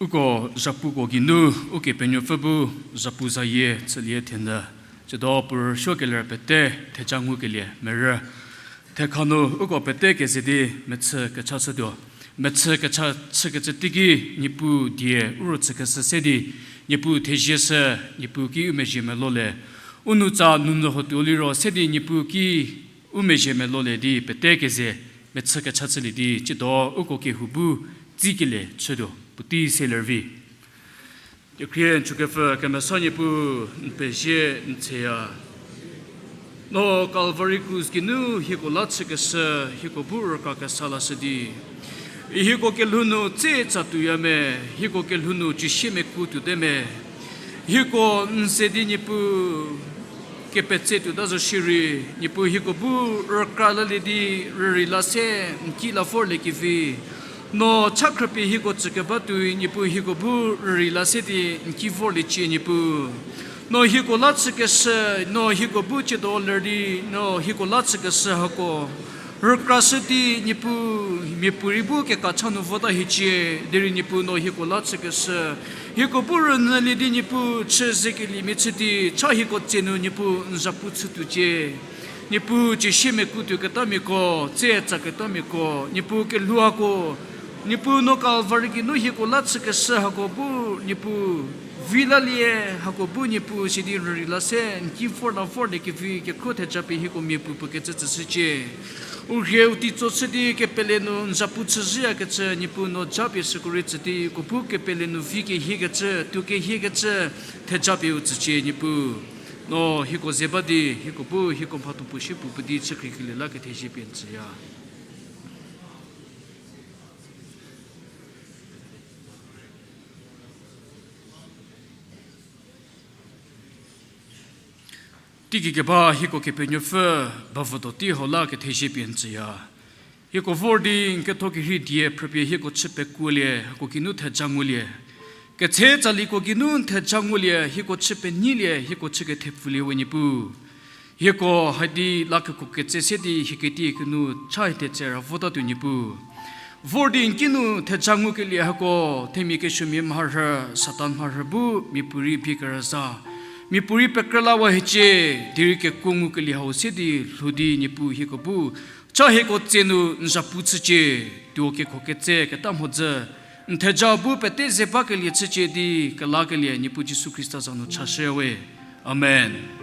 Uko zhapuko geinu Ukepenuopfü bu zhapu zayie chülie thenyü. Tsiedo puo rüsuokeler pete theja ngukelie merü. Thekha nu uko pete keze di mechü kecha chütuo. Mechü kecha chükecü teiki Niepuu die u ro chükeshü se di, Niepuu thezie shü, Niepuu ki u mezhie melolie. U nou tsa nunyü hotuo liro se di Niepuu ki u mezhie melolie di pete keze mechü kecha chülie di, tsiedo uko kehou bu tsikelie chütuo, puotei se lervi. Kekhrie n chükepfü kemesa Niepuu, n pezie n tsüya. No Calvary krus geinu hieko la chükeshü, hieko bu rükra kesa lashü di, hieko kelhou nu tse tsa tuoya me, hieko kelhou nu cisie meku tuote me, hieko n ze di Niepuu kepetse tuota zo shierei, Niepuu hieko bu rükra lalie di rürei la se n ki la vorlie kevi. No cha khrüpie hieko tsükeba tuoi, Niepuu hieko bu rürei la se di n ki vorliecie Niepuu. No hieko la chükeshü, no hieko bu tsiedo ler di, no hieko la chükeshü hako rükrashü di Niepuu, miapuorei bu keka cha nu vota hiecie, derei Niepuu no hieko la chükeshü. Hieko bu rünyülie di Niepuu chü zekeliemia chü di, cha hieko tse nu Niepuu n zhapu chütuocie. Niepuu cisie meku tuoketamiako, tse tsaketamiako, Niepuu kelhou hako, Niepuu no Calvary geinu hieko la chükeshü hako bu, Niepuu vi lalie hako bu Niepuu sidi rürei la se n ki vor la vorlie kevi kekhro theja pie hieko miapuo puo kecü tsüshücie. U rhie u teitso chü di kepele nu n zhapu chüzhüyakecü Niepuu no japie süko rei tsü di, uko bu kepele nu vi kehiekecü, tuo kehiekecü theja pie u tsücie Niepuu. No hieko ze ba di, hieko bu hieko mhatho puo shie puo bu di chükhriekelie la kethezie pie n tsüya. Teigei keba hieko Kepenuopfü, bavüdo tei hau la kethezie pie n tsüya. Hieko vor di n ketho kerhei die phrüpie hieko chü pekuolie, hako geinu theja ngulie. Ketse tsaliko geinu n theja ngulie, hieko chü penyilie, hieko chü kethepfulie we Niepuu. Hieko hadi la keko ketse se di hie ketiekinu cha hie thetse ra votatuo Niepuu. Vor di n kinu theja ngukelie hako, themia kesuomia mharhü, Satan mharhü bu miapuorei bie kerüza, miapuorei pekrülawa hiecie, derei kekuo ngukelie hau se di lhou di Niepuu hieko bu cha hieko tse nu n zhapu chücie, tuo keko ketse keta mhodzü, n theja bu pete ze bakelie chücie di kelakelie Niepuu Jisu Khrista za nu chashüya we. Amen.